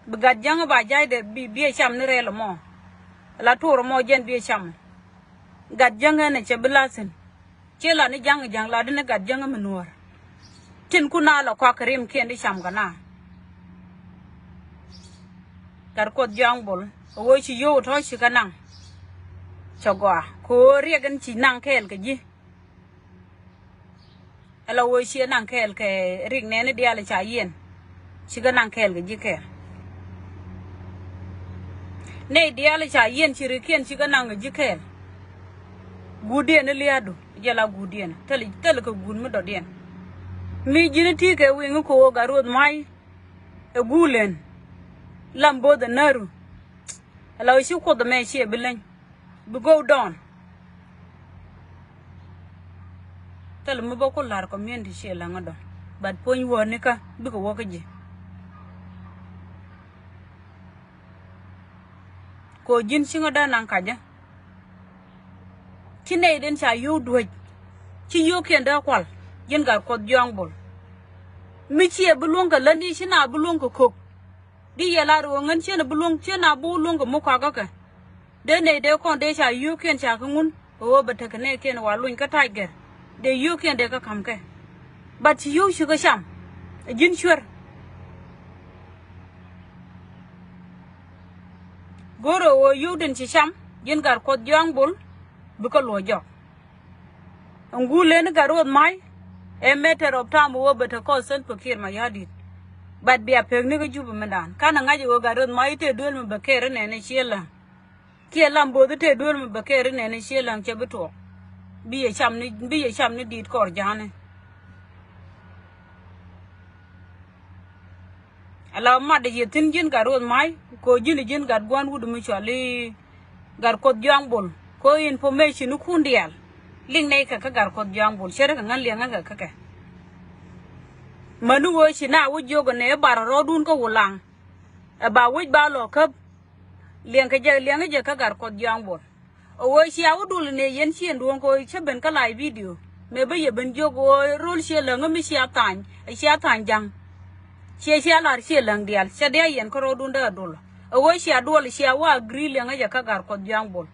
Bi gat jäŋä ba ja̱cdɛ bi, bi ɛ cam ni rɛl ɛmɔ. La tuur ɛmɔ jɛn bi ɛ cam. Gat jäŋä ɛn ɛ cɛ bi la̱thin. Ciɛ la ni ja̱ŋ ja̱ŋ la di ni gat jäŋä mi nuɔ̱ɔ̱r. Tin kun a la kɔak kɛ rimkiɛn di cam kɛ na. Gat Kuɔth Jɔaŋ Bol ɛ ɣöö ci yio̱w tɔ̱ ci kɛ naŋ. Cɛ gɔaa kɛ ɣöö riɛk in ci naŋ kɛɛl kɛ ji̱. Ala ɣöö ciɛ naŋ kɛɛl kɛ rik nɛɛni diaal ca yiɛn. Cikɛ naŋ kɛɛl kɛ ji̱ kɛɛl. Nɛy diaal ca yiɛn ci rikiɛn cikɛ naŋ kɛ ji̱ kɛɛl. Guutdiɛn ni lia̱a̱du jɛ la guutdiɛn thil, thil kɛ guut mi dɔ̱diɛn. Mi ji̱n ti kɛ wi̱i̱ ŋi kɛ ɣöö Gat Ruoth Ma̱a̱c ɛ guul ɛn. Lam bo̱o̱th ɛ nääru. Ala ɣöö ci Kuoth ɛmɛ ciɛ bi leny. Bi go̱o̱k dɔɔn. Thil mi bä ku la̱r community ciɛ läŋä dɔ̱ŋ. But puɔ̱ny wäärnikä bikɛ wä kä ji̱. Kɛ ɣöö ji̱n ci ŋä dee naŋ kacä. Ci nɛy den ca yio̱w duäc. Ci yio̱wkiɛn dee kual. Ji̱n Gat Kuɔth Jɔaŋ Bol. Mi ciɛ bi luäŋ kɛ lätni ci na bi luäŋ kɛ ko̱k. Di yɛ lar ɣöö ŋän ciɛn a bi luäŋ, ciɛn a bi wä luäŋ kɛ mi kɔakä kɛ. Dee nɛy dee kɔn dee ca yio̱wkiɛn ca kɛ ŋun ɣöö bɛ tekɛ nɛɛkiɛn wa luny kä ta̱c gɛr. Dee yio̱wkiɛn dee kä ka̱m kɛ. But ci yio̱w ci kä cam. Ɛ ji̱n cuer. Go̱o̱rɛ ɣöö yio̱w den ci cam, ji̱n Gat Kuɔth Jɔaŋ Bol, bi kä luɔ̱c jɔk. Ɛŋu leni Gat Ruoth Ma̱a̱c, ɛ matter of time ɣöö bɛ te kɔth Salva Kiir Mayardit. But bia pekni kä Jubɛ mindan. Kanɛ ŋa̱c ɛ ɣöö Gat Ruoth Ma̱a̱c i̱ tëë duel mi bɛ kɛɛr inɛni ciɛ läŋ. Kiɛ Lam Bo̱o̱th i̱ tëë duel mi bɛ kɛɛr inɛni ciɛ läŋ cɛ bi tuɔɔk. Bi yɛ cam ni, bi yɛ cam ni di̱i̱t kɔr ja̱a̱ni. Ala mat yɛ thi̱n ji̱n Gat Ruoth Ma̱a̱c, kɛ ɣöö ji̱n ji̱n Gat Gua̱n Wut mi cɔal i̱ Gat Kuɔth Jɔaŋ Bol. Kɛ ɣöö information ikun diaal liŋ nɛy kɛ kä Gat Kuɔth Jɔaŋ Bol, ce̱tkɛ ŋän liɛŋä kɛ kä kɛ. Mäni ɣöö ci na wä jiök ɛ nɛ i̱ bar rɔɔdun kä Wulaŋ. Ɛ ba wec ba lɔ käp. Liɛŋkɛ jɛ, liɛŋä jɛ kä Gat Kuɔth Jɔaŋ Bol. Ɛ ɣöö cia wä dul ni yɛn ciëŋ duɔ̱ɔ̱ŋ kɛ ɣöö cä ben kä live video. Mëë bä yɛ ben jiök ɣöö rol ciɛ läŋä mi cia tha̱a̱ny, cia tha̱a̱ny ja̱ŋ. Ciɛ cia la̱r ciɛ läŋ diaal, cɛ diaal yɛn kä rɔɔdun dee a dul. Ɛ ɣöö cia duɔl, cia wä agree liɛŋä jɛ kä Gat Kuɔth Jɔaŋ Bol.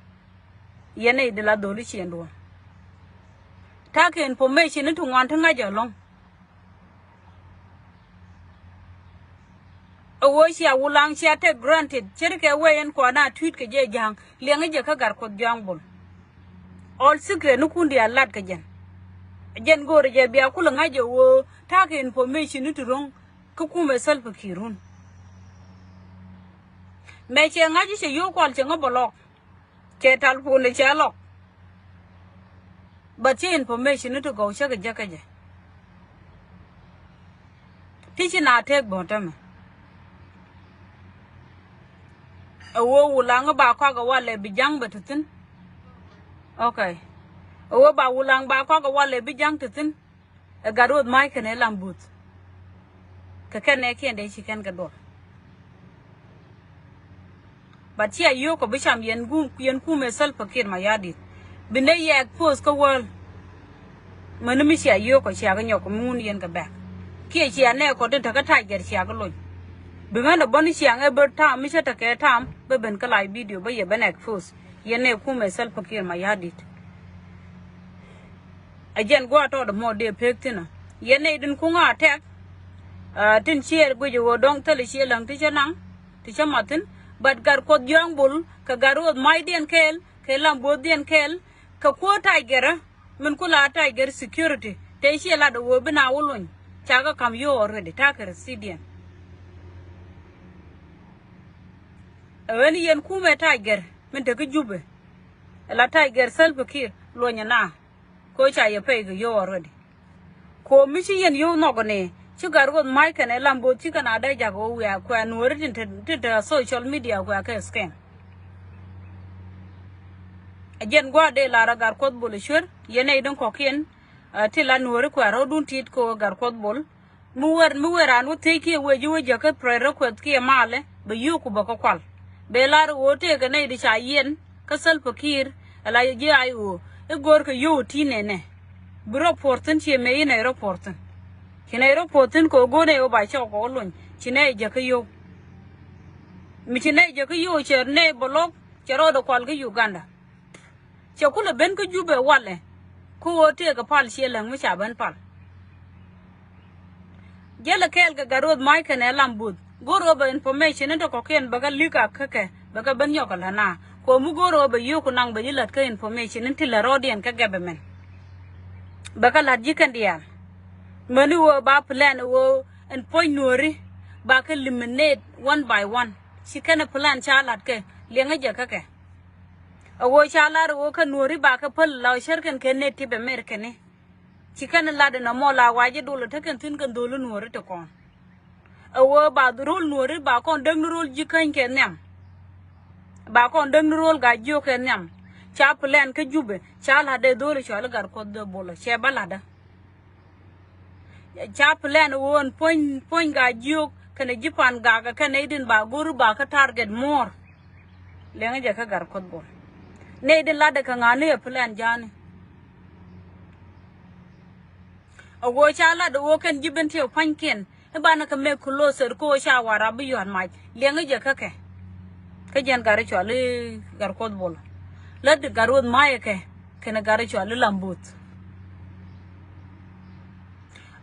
Yɛn nɛy di la dholi ciëŋ duɔ̱ɔ̱ŋ. Ta̱a̱ kɛ information ni ti ŋuan ti ŋa̱c ɛlɔ̱ŋ. Ɛ ɣöö cia Wulaŋ cia take granted, ce̱tkɛ wee ɛn kɔn a tui̱t kɛ jɛ ja̱a̱ŋ, liɛŋä jɛ kä Gat Kuɔth Jɔaŋ Bol. All secret ni kun diaal lat kɛ jɛn. Jɛn go̱o̱rɛ jɛ bia kulɛ ŋa̱c ɛ ɣöö ta̱a̱ kɛ information ni ti ro̱ŋ kä kumɛ Salva Kiir run. Mɛ cɛ ŋa̱c cɛ yio̱w kual cɛ ŋä bɛ lɔk. Cɛ tal pun cɛ lɔk. But ci information ni ti gɔw cä kɛ jɛ kä jɛ. Ti ci na tek bä tämɛ. Ɛ ɣöö Wulaŋ ba kɔak ɛ walɛ bi ja̱ŋ bɛ ti thi̱n. Okay. Ɛ ɣöö ba Wulaŋ ba kɔak ɛ walɛ bi ja̱ŋ ti thi̱n. Ɛ Gat Ruoth Ma̱a̱c kɛnɛ Lam Bo̱o̱th. Kɛ kɛn nɛɛkiɛn dee ci kɛn kɛ duɔl. But cia yio̱o̱k kɔ bi cam yɛn kum, yɛn kumɛ Salva Kiir Mayardit. Bi nɛ yɛ expose kä world. Mäni mi cia yio̱o̱k kɔ cia kɛ nyɔk kɔ mi ŋun yɛn kɛ bɛk. Kiɛ cia nɛɛ kɔ tin te kä ta̱a̱c gɛr cia kɛ lony. Bi ŋän ɛ bä ni cia ŋɛ bä ta̱a̱m mi cä tekɛ ta̱a̱m bä ben kä live video bä yɛ ben expose. Yɛn nɛɛ kumɛ Salva Kiir Mayardit. Ɛ jɛn gua̱a̱th tɔɔt ɛmɔ dee pek thi̱n ɔ. Yɛn nɛy din kuŋä a tɛk. Aa, tin ciɛ guic ɛ ɣöö dɔ̱ŋ thilɛ ciɛ läŋ ti cä naŋ ti cä mat thi̱n. But Gat Kuɔth Jɔaŋ Bol kɛ Gat Ruoth Ma̱a̱cdiɛn kɛɛl kɛ Lam Bo̱o̱thdiɛn kɛɛl kɛ kuäär ta̱a̱c gɛrä. Min ku la ta̱a̱c gɛr security te ciɛ lat ɛ ɣöö bi na wä lony. Ca kɛ ka̱m yio̱w already ta̱a̱ kɛ receiptdiɛn. Ɛ ɣän yɛn kumɛ ta̱a̱c gɛr min te kä Jubɛ. Ɛ la ta̱a̱c gɛr Salva Kiir luɔ̱nyɛ na. Ko ca yɛ pɛy kɛ yio̱w already. Ko mi ci yɛn yio̱w nhɔk ni ci Gat Ruoth Ma̱a̱c kɛnɛ Lam Bo̱o̱th ci kɛn a dee jak ɣöö wiaa kuɛ nuɔ̱ɔ̱ri tin te, tin te social media kuɛ kɛ scam. Ɛ jɛn gua̱a̱r dee lar ɛ Gat Kuɔth Bol ɛ cuer yɛn nɛy din kɔ̱kiɛn. Ɛ ti la nuɔ̱ɔ̱ri kuɛ rɔ̱dun tit kɛ ɣöö Gat Kuɔth Bol. Mi wer mi wer an wä thiec kiɛ wee ji̱ wä jäkä prayer request kiɛ malɛ bɛ yio̱o̱ku bɛ kä kual. Bɛ lar ɣöö tëëkɛ nɛy di ca yiɛn kä Salva Kiir ala ji̱ ay ɣöö i̱ go̱o̱rkɛ yio̱w ti nɛnɛ. Bi rɔ puɔr thi̱n ciɛ mëë i̱ nɛy rɔ puɔr thi̱n. Ci nɛy rɔ puɔr thi̱n kɛ ɣöö go̱o̱r nɛy ɣöö ba cɔk kɛ ɣöö luny ci nɛy jäkä yio̱w. Mi ci nɛy jäkä yio̱w cɛ nɛy bɛ lɔk cɛ rɔɔdɛ kual kä Uganda. Cɛ kulɛ ben kä Jubɛ walɛ. Ku ɣöö tëëkɛ pal ciɛ läŋ mi ca ben pal. Jälɛ kɛɛl kɛ Gat Ruɔth Mac kɛnɛ Lam Buth go̱r ɣöö bɛ information in te kɔ̱kiɛn bɛ kɛ li̱k a kä kɛ bɛ kɛ ben nyɔk kɛ la̱t na. Kuɔ mi go̱r ɣöö bɛ yio̱o̱ku naŋ bɛ ji̱ la̱t kä information in ti lät rɔɔdiɛn kä government. Bɛ kɛ la̱t ji̱ kɛn diaal. Mäni ɣöö ba plan ɣöö ɛn puɔ̱ny nuɔ̱ɔ̱ri ba kɛ eliminate one by one. Ci kɛn plan ca la̱t kɛ liɛŋä jɛ kä kɛ. A ɣöö ca lar ɣöö kä nuɔ̱ɔ̱ri ba kä päl la cär kɛn kɛ native American ni. Ci kɛn lat in a mɔ la wac i̱ dol ɛ te kɛn thi̱n kɛn dhol i̱ nuɔ̱ɔ̱ri ti kɔn. A ɣöö ba ro̱l nuɔ̱ɔ̱ri ba kɔn däk ni ro̱l ji̱ käny kɛ nhiam. Ba kɔn däk ni ro̱l Gaa-jiök kɛ nhiam. Ca plan kä Jubɛ ca lat dee dhol i̱ cɔal i̱ Gat Kuɔth dee Bol cɛ bä lat dä. Ca plan ɣöö ɛn puɔ̱ny puɔ̱ny Gaa-jiök kɛnɛ ji̱ Pan-gak kɛnɛ nɛy din ba go̱r ba kä target more. Liɛŋä jɛ kä Gat Kuɔth Bol. Nɛy din latdɛ kɛ ŋa̱ni ɛ plan ja̱a̱ni. A ɣöö ca lat ɣöö kɛn ji̱ ben tiɛw pa̱nykiɛn i̱ banɛ kɛ mek closer kä ɣöö ca Warap bi yua̱t mac. Liɛŋä jɛ kä kɛ. Kä jɛn Gat i̱ cɔal i̱ Gat Kuɔth Bol. Lät Gat Ruɔth Mac ɛ kɛ kɛnɛ Gat i̱ cɔal i̱ Lam Buth.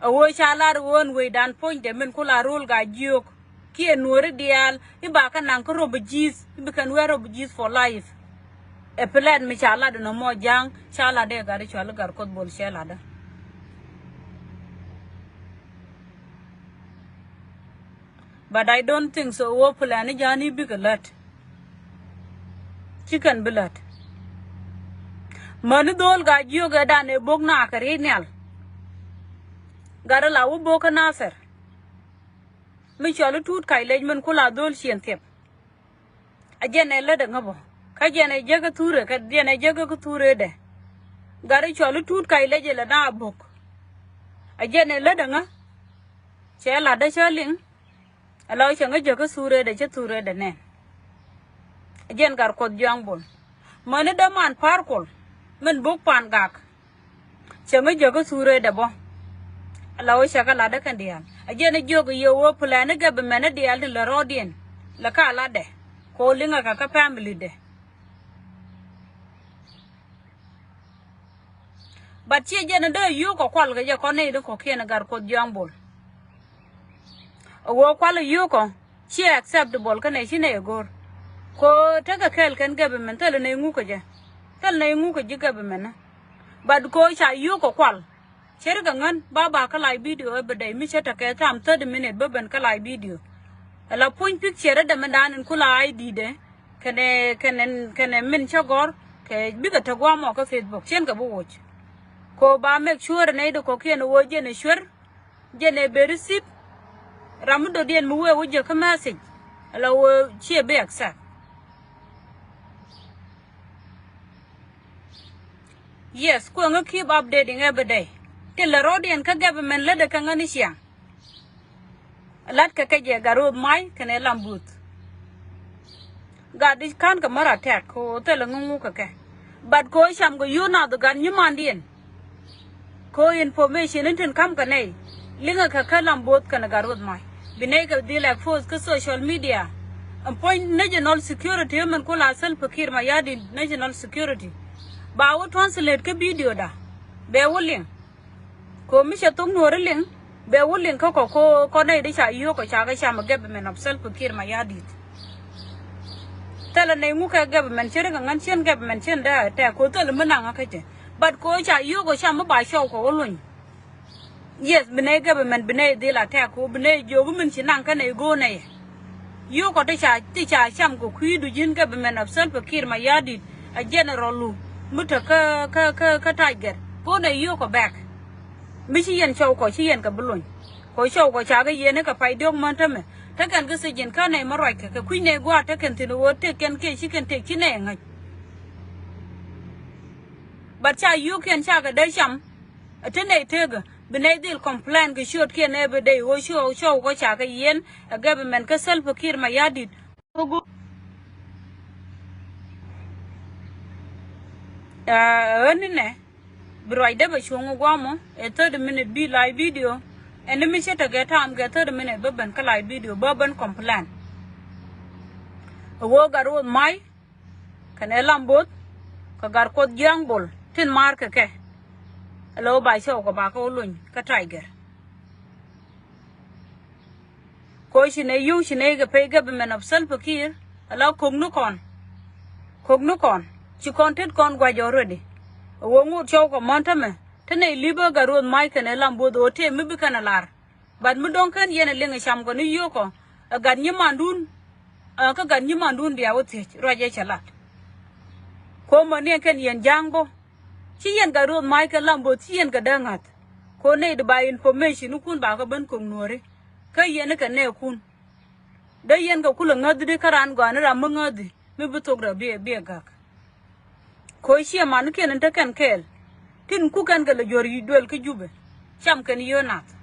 A ɣöö ca lar ɣöö ɛn wecdan puɔ̱nydɛ min ku la ro̱l Gaa-jiök kiɛ nuɔ̱ɔ̱ri diaal i̱ ba kɛ naŋ kä refugees i̱ bi kɛn wee refugees for life. Ɛ plan mi ca lat in a mɔ ja̱a̱ŋ ca lat dee Gat i̱ cɔal i̱ Gat Kuɔth Bol cɛ lat dä. But I don't think so ɣöö plan i̱ ja̱a̱ni bikɛ lät. Ci kɛn bi lät. Mäni dhol Gaa-jiök ɛ dan ɛ bok nakä ri̱i̱t nhial. Gat i̱ la wä bok kä Nathɛr. Mi cɔl i̱ Tuut Kac Lec min ku la dhol ciɛn thiɛp. A jɛn ɛ lätdɛ ŋä bä kä jɛn ɛ jäkä thurɛ kɛ jɛn ɛ jäkä kä thuredɛ. Gat i̱ cɔl i̱ Tuut Kac Lec ilɛ na a bok. A jɛn ɛ lätdɛ ŋä. Cɛ latdä cä liŋ. Ala cɛ ŋä jäkä thuredɛ cä thuredɛ nɛn. A jɛn Gat Kuɔth Juaŋ Bol. Mäni däman Pa̱a̱r Kuɔl min bok Pan-gak. Cɛ ŋä jäkä thuredɛ bä. Ala wä cɛ kä latdä kɛn diaal a jɛn ɛ jiök yɛ wä plan i̱ government i̱ diaal tin lɛ rɔɔdiɛn lɛ ka latdɛ. Kɛ wä liŋɛ kɛ kä family dɛ. But ciɛ jɛn in dee yio̱o̱k kɔ kual kɛ jɛ kɔn nɛy di kɔ̱kiɛn i̱ Gat Kuɔth Juaŋ Bol. A wä kual i̱ yio̱o̱k kɔ. Ciɛ acceptable kä nɛy ci nɛy ɛ go̱o̱r. Ko tekɛ kɛɛl kɛn government thilɛ nɛy ŋuk kɛ jɛ. Thilɛ nɛy ŋuk kɛ ji̱ government ni. But ko ca yio̱o̱k kɛ kual. Cɛ ri kɛ ŋän ba ba kä live video every day mi cä tekɛ tham thirty minute bä ben kä live video. Ala puny picture dämɛndan in ku la I D dɛ. Kɛnɛ kɛnɛ kɛnɛ min cä gɔ̱r kɛ bikɛ te guamɔ kä Facebook cien kɛ bi woc. Ko ba make sure nɛy di kɔ̱kiɛn ɣöö jɛn ɛ cuer. Jɛn ɛ ben receive. Ram mi dɔ̱diɛn mi wee wä jiäkä message. Ala wee ciɛ bi accept. Yes, kueŋä keep updating every day. Ti lɛ rɔɔdiɛn kä government lätdɛ kä ŋäni ciaŋ. La̱t kɛ kɛ jɛ Gat Ruɔth Mac kɛnɛ Lam Buth. Gat i̱ ka̱n kɛ mär attack ko thilɛ ŋuŋu kɛ kɛ. But ko cam kɛ yio̱o̱k nath gat nyimandiɛn. Ko information in tin ka̱m kɛ nɛy liŋɛ kɛ kä Lam Buth kɛnɛ Gat Ruɔth Mac bi nɛy kɛ dhil expose kä social media. Ɛn puɔ̱ny national security min ku la Salva Kiir Mayardit national security. Ba wä translate kä video da bɛ wä liŋ. Ko mi cɛ thok nuɔ̱ɔ̱ri liŋ bɛ wä liŋ kä kɔ ko kɔ nɛy di ca yio̱o̱k kɔ ca kɛ cam ɛ government of Salva Kiir Mayardit. Thilɛ nɛy ŋu kɛ government cɛ ri kɛ ŋän cien government cien dee attack ko thilɛ mi naŋ kä cɛ. But ko ca yio̱o̱k kɔ cam mi ba cɔw kɔ wä luny. Yes bi nɛy government bi nɛy dhil attack ko bi nɛy jiök min ci naŋ kä nɛy go̱o̱r nɛy. Yio̱o̱kɔ ti ca ti ca cam kɛ kui̱du ji̱n government of Salva Kiir Mayardit a general lu mi te kä kä kä kä Tiger. Ko nɛ yio̱o̱kɔ bɛk. Mi ci yɛn cɔwkɔ ci yɛn kɛ bi lony. Kɔ cɔwkɔ ca kɛ yɛn kɛ pay diɔ̱k män tämɛ te kɛn kä thiec ji̱n kä nɛy mä ruackɛ kɛ kui̱ nɛy gua̱a̱t te kɛn thi̱n ɣöö tëk kɛn kiɛ ci kɛn tëk ci nɛy ŋäc. But ca yio̱o̱kiɛn cakɛ dee cam. Ɛ te nɛy tekä bi nɛy dhil complain kɛ ciötkiɛn every day ɣöö cɔw cɔw kɔ cakɛ yiɛn ɛ government kä Salva Kiir Mayardit. Ɣän ni nɛ bi ruacdä bɛ cuɔ̱ŋ ɛ guamɔ ɛ thirty minute bi live video. Ɛn ni mi cä tekɛ time kɛ thirty minute bä ben kä live video bä ben complain. Ɛ ɣöö gat Ruɔth Mac kɛnɛ Lam Both kɛ gat Kuoth Jiaŋ Bol tin maar kɛ kɛ. Ɛ lɛ wä ba cɔw kɛ ba kɛ wä lony kä Tiger. Ko ci nɛ yio̱w ci nɛ kɛ pay government of Salva Kiir. Ala ko̱k ni kɔn, ko̱k ni kɔn ci kɔn tet kɔn gua̱c already. Ɛ ɣöö ŋot cɔw kɛ mɔn tämɛ te nɛ li̱pä gat Ruɔth Mac kɛnɛ Lam Both ɣöö tëë mi bi kɛn a lar. But mi dɔ̱ŋ kɛn yɛn ɛ liŋ ɛ cam kɔn i̱ yio̱o̱kɔ ɛ gat nyimandun. Kä gat nyimandun bia wä thiec ruac ɛ cɛ lat. Ko mɔ ni ɛ kɛn yɛn ja̱a̱ŋ bä ci yɛn gat Ruɔth Mac kɛ Lam Both ci yɛn kɛ dee ŋa̱th. Ko nɛy di ba information ikun ba kɛ ben ko̱k nuɔ̱ɔ̱ri kä yɛn ikɛ nɛɛkun. Dee yɛn kɛ kulɛ ŋäthdi kä raan gɔaani ram mi ŋäthdi mi bi thok rɛ biɛ biɛ gak. Ko ciɛ manikiɛn in te kɛn kɛɛl tin kukɛn kɛ lɛ juɔ̱r yic duel kä Jubɛ. Cam kɛn yio̱o̱ nath.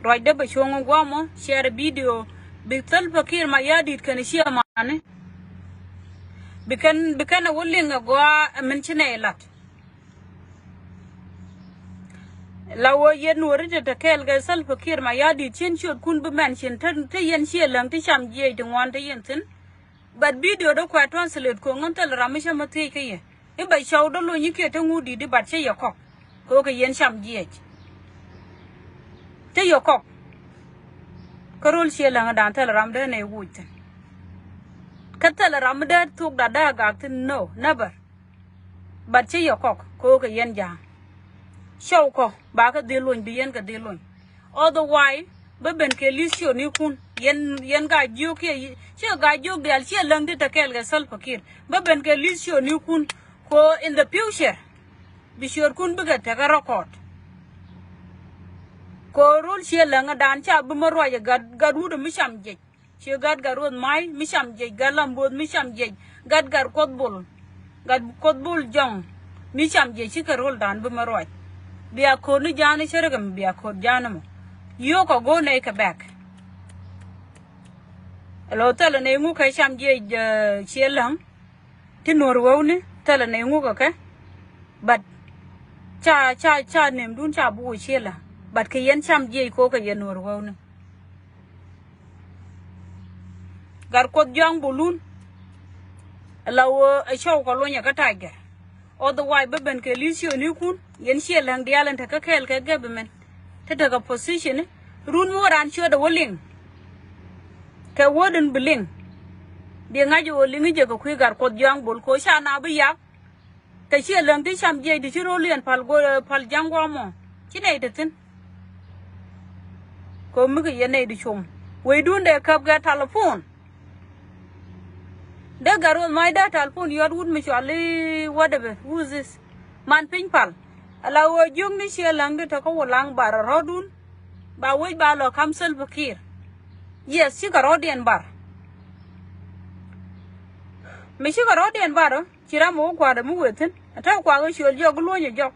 Ruacdä bɛ cuɔ̱ŋ ɛ guamɔ share video bi Salva Kiir Mayardit kɛn ciɛ mani. Bi kɛn bi kɛn ɛ wä liŋ ɛ gɔaa ɛ min ci nɛy lat. La wä yɛn wä ri te te kɛɛl kɛ Salva Kiir Mayardit cien ciötkun bi mɛn cin te te yɛn ciɛ läŋ ti cam jiɛc ti ŋuan te yɛn thi̱n. But video dee kuɛ translate ko̱ŋ ŋän thil ram mi cä mi thiec kä yɛ i̱ bɛ cɔw dee lony i̱ kiɛ te ŋut di̱t i̱ but cä yɛ kɔk. Kɛ wä kɛ yɛn cam jiɛc te yɛ kɔk. Kä rol ciɛ läŋ dan thil ram dee nɛ wuc thi̱n. Kä thil ram mi dee thuk dat dee a gak thi̱n no never. But ci yɛ kɔk kɛ ɣöö kɛ yɛn ja̱a̱ŋ. Cɔw kɔ ba kɛ dhil lony bi yɛn kɛ dhil lony. Otherwise bä ben kɛ li̱th ciötnikun yɛn yɛn Gaa-jiök kiɛ ciɛ Gaa-jiök diaal ciɛ läŋ ti te kɛɛl kɛ Salva Kiir bä ben kɛ li̱th ciötnikun. Kɛ ɣöö in the future bi ciötkun bikɛ tekɛ record. Kɛ ɣöö rol ciɛ läŋädan ca bi mä ruac ɛ gat gat wut ɛ mi cam jiɛc. Ci gat gat Ruɔth Mac mi cam jiɛc, gat Lam Both mi cam jiɛc, gat gat Kuoth Bol, gat Kuoth Bol Jɔŋ mi cam jiɛc cikɛ rol dan bi mɛ ruac. Bia ko̱r ni ja̱a̱n i̱ cä rikɛ mi bia ko̱r ja̱a̱n imɔ. Yio̱o̱kɔ go̱o̱r nɛy kɛ bɛk. Ɛ lo̱ thilɛ nɛy ŋuk kɛ cam jiɛc ciɛ läŋ. Ti nuɔ̱r wewni thilɛ nɛy ŋuk kɛ kɛ. But ca ca ca nemdun ca bi wä ciɛ läŋ. But kɛ yɛn cam jiɛc ko̱ kɛ yɛn nuɔ̱r wewni. Gat Kuoth Jiaŋ Bolun. Ɛ la wä ɛ cɔw kɔ lonyɛ kä Tiger. Otherwise bä ben kɛ li̱th ciötnikun yɛn ciɛ läŋ diaal in te kä kɛɛl kɛ government. Te tekɛ position run mi wä raan ciötdɛ wä liŋ. Kɛ wä den bi liŋ. Bi ŋa̱c wä liŋ i̱ jɛ kɛ kui̱ gat Kuoth Jiaŋ Bol ko̱ ca na bi yak. Kɛ ciɛ läŋ ti cam jiɛc ti ci ro̱l yɛn pal guɔ pal ja̱ŋ guɔ mɔ ci nɛy te thi̱n. Kɛ mi kɛ yɛn nɛy ti com wecdun dee käp kɛ telephone. Dee gat Ruɔth Mac dee telephone yɔt wut mi cual i̱ whatever who's this. Man piny pal ala ɣöö jiökni ciɛ läŋ ti te kä wä laŋ bar rɔ̱dun. Ba wec ba lɔ kam Salva Kiir. Yes cikɛ rɔ̱diɛn bar. Mi cikɛ rɔ̱diɛn bar. Ci ram mi wä kua̱r mi wëë thi̱n ɛ tɛ̈ kuak ɛ ciöl jɔk luɔ̱nyɛ jɔk.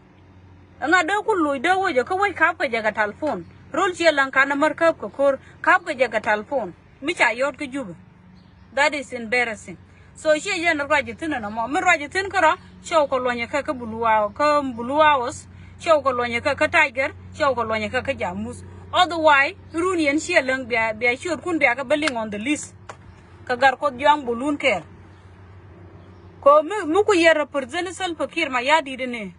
Ɛŋa dee ku luc dee wecɛ kä wec ka̱pkɛ jɛ kɛ telephone. Rol ciɛ läŋ kan ɛmär käp kɛ ko̱r ka̱pkɛ jɛ kɛ telephone mi ca yɔ̱t kä Jubɛ. That is embarrassing. So ciɛ yɛn ruac ithin ɛn ɛmɔ mi ruac ithin kärɔ̱. Cɔw kɛ luɔ̱nyɛ kɛ kä Blue House kä Blue House. Cɔw kɛ luɔ̱nyɛ kɛ kä Tiger. Cɔw kɛ luɔ̱nyɛ kɛ kä Jamus. Otherwise run yɛn ciɛ läŋ bia bia ciötkun bia kɛ bä liŋ on the list. Kɛ gat Kuoth Jiaŋ Bolun kɛɛl. Kɛ mi mi ku yɛ represent Salva Kiir Mayardit ni.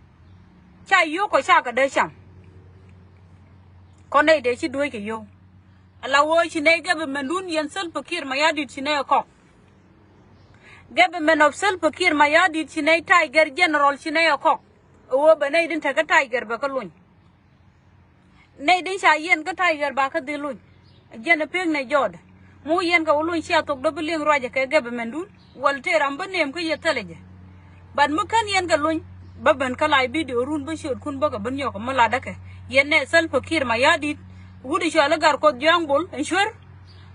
Ca yio̱o̱k kɔ ca kɛ dee cam. Kɔ nɛy dee ci dueec kɛ yio̱w. Ala ɣöö ci nɛy government dun yɛn Salva Kiir Mayardit ci nɛy ɛ kɔk. Government of Salva Kiir Mayardit ci nɛy Tiger General ci nɛy ɛ kɔk. Ɛ ɣöö bɛ nɛy din tekä Tiger bɛ kä luny. Nɛy din ca yɛn kä Tiger ba kä dhil luny. Jɛn ɛ pek nɛ jɔɔdɛ. Mu yɛn kɛ wä luny cia thok dɔ bi liŋ ruacɛ kɛ government dun. Wal tëë ram bä nem kä yɛ thilɛ jɛ. But mi kän yɛn kɛ luny bä ben kä live video run bä ciötkun bä kɛ bä nyɔk mi latdä kɛ. Yɛn nɛ Salva Kiir Mayardit. Wut i̱ cɔal i̱ Gat Kuɔth Jiaŋ Bol in cuer.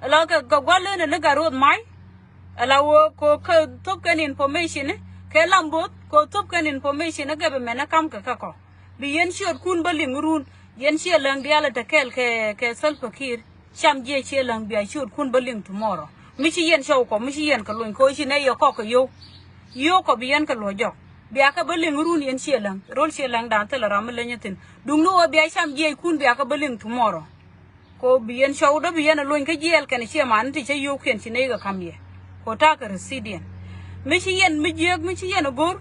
Ala kɛ kɛ gua̱l len in i̱ Gat Ruɔth Mac. Ala wä kɛ kɛ thop kɛn information i̱. Kɛ lam bo̱th kɛ thop kɛn information ɛ gɛbɛ mɛn ɛ kam kɛ kɛ kɔ. Bi yɛn ciötkun bä liŋ run, yɛn ciɛ läŋ diaal ɛ te kɛɛl kɛ, kɛ Salva Kiir. Cam jiɛ ciɛ läŋ bia ciötkun bä liŋ tomorrow. Mi ci yɛn cɔw kɔ, mi ci yɛn kɛ luny kɔ ci nɛ yɛ kɔk kɛ yio̱w. Yio̱w kɔ bi yɛn kɛ luɔ jɔk. Bia kɛ bä liŋ run yɛn ciɛ läŋ. Rol ciɛ läŋ dan thilɛ ram mi leny ɛ thin. Duŋni wä bia cam jiɛckun bia kɛ bä liŋ tomorrow. Ko bi yɛn cɔwdä bi yɛn a luny kä jiɛɛl kɛn ciɛ man ti cä yio̱wkiɛn ci ney kɛ ka̱m yɛ. Ko ta̱a̱ kɛ residiɛn. Mi ci yɛn mi jiääk mi ci yɛn a go̱r.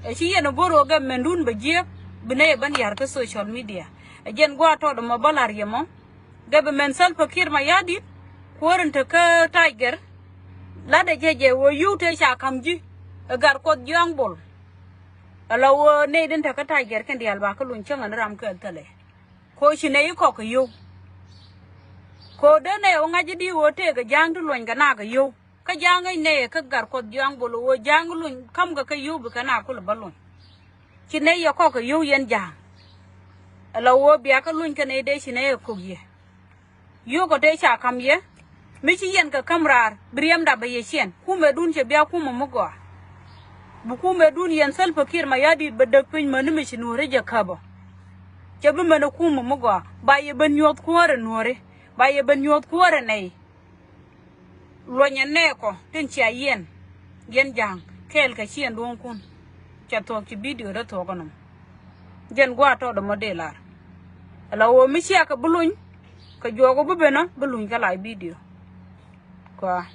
Ɛ ci yɛn a go̱r wä gɛp mɛndun bɛ jiääk. Bi ney a ben ya̱r kä social media. Ɛ jɛn gua̱a̱ tɔt ɛmɔ bä la̱r yɛ mɔ. Gɛp ɛ mɛn Salva Kiir Mayardit. Kuäär in te kä Tiger. Lat ɛ jɛ jɛ wä yio̱w te ca ka̱m ji̱. Ɛ Gatkuɔth Jiɔ̱ɔ̱ŋ Bol. Ala wä ney din te kä Tiger kɛn diaal ba kä luny cäŋ ɛn ram kɛl thilɛ. Ko ci nɛy kɔk kɛ yio̱w. Ko dee nɛy ɣä ŋa̱c di ɣöö tëëkɛ ja̱a̱ŋ ti luɔ̱ny kɛ naak kɛ yio̱w. Kä ja̱a̱ŋ ŋäc nɛy kä Gatkuɔth Jiɔ̱ɔ̱ŋ Bol ɣöö ja̱a̱ŋ luny ka̱mkɛ kɛ yio̱w bikɛ naak kulɛ bä luny. Ci nɛy yɛ kɔk kɛ yio̱w yɛn ja̱a̱ŋ. Ala ɣöö bia kä luny kɛ nɛy dee ci nɛy ɛ kök yɛ. Yio̱w kɔ tëë ca ka̱m yɛ. Mi ci yɛn kɛ ka̱m raar bi riɛmda bɛ yɛ ciɛn kumɛdun cɛ bia kumɛ mi gɔaa. Bi kumɛdun yɛn Salva Kiir Mayardit bɛ däk piny mäni mi ci nuɔ̱ɔ̱ri jɛ käpä. Cɛ bi mɛn ɛ kumɛ mi gɔaa ba yɛ ben nyuɔ̱th kuäärɛ nuɔ̱ɔ̱ri. Ba yɛ ben nyuɔ̱th kuäärɛ nɛy. Luɔnyɛ nɛɛkɔ tin cia yɛn. Yɛn ja̱a̱ŋ kɛɛl kɛ ciɛn duɔ̱ɔ̱ŋkun. Cɛ thuɔ̱k ci bidio dee thuɔ̱k ɛnɔm. Jɛn gua̱a̱ tɔt ɛmɔ dee lar. Ala ɣöö mi ciakɛ bi luny. Kɛ juɔk ɔ bi ben ɔ bi luny kä lac bidio. Kɔaa.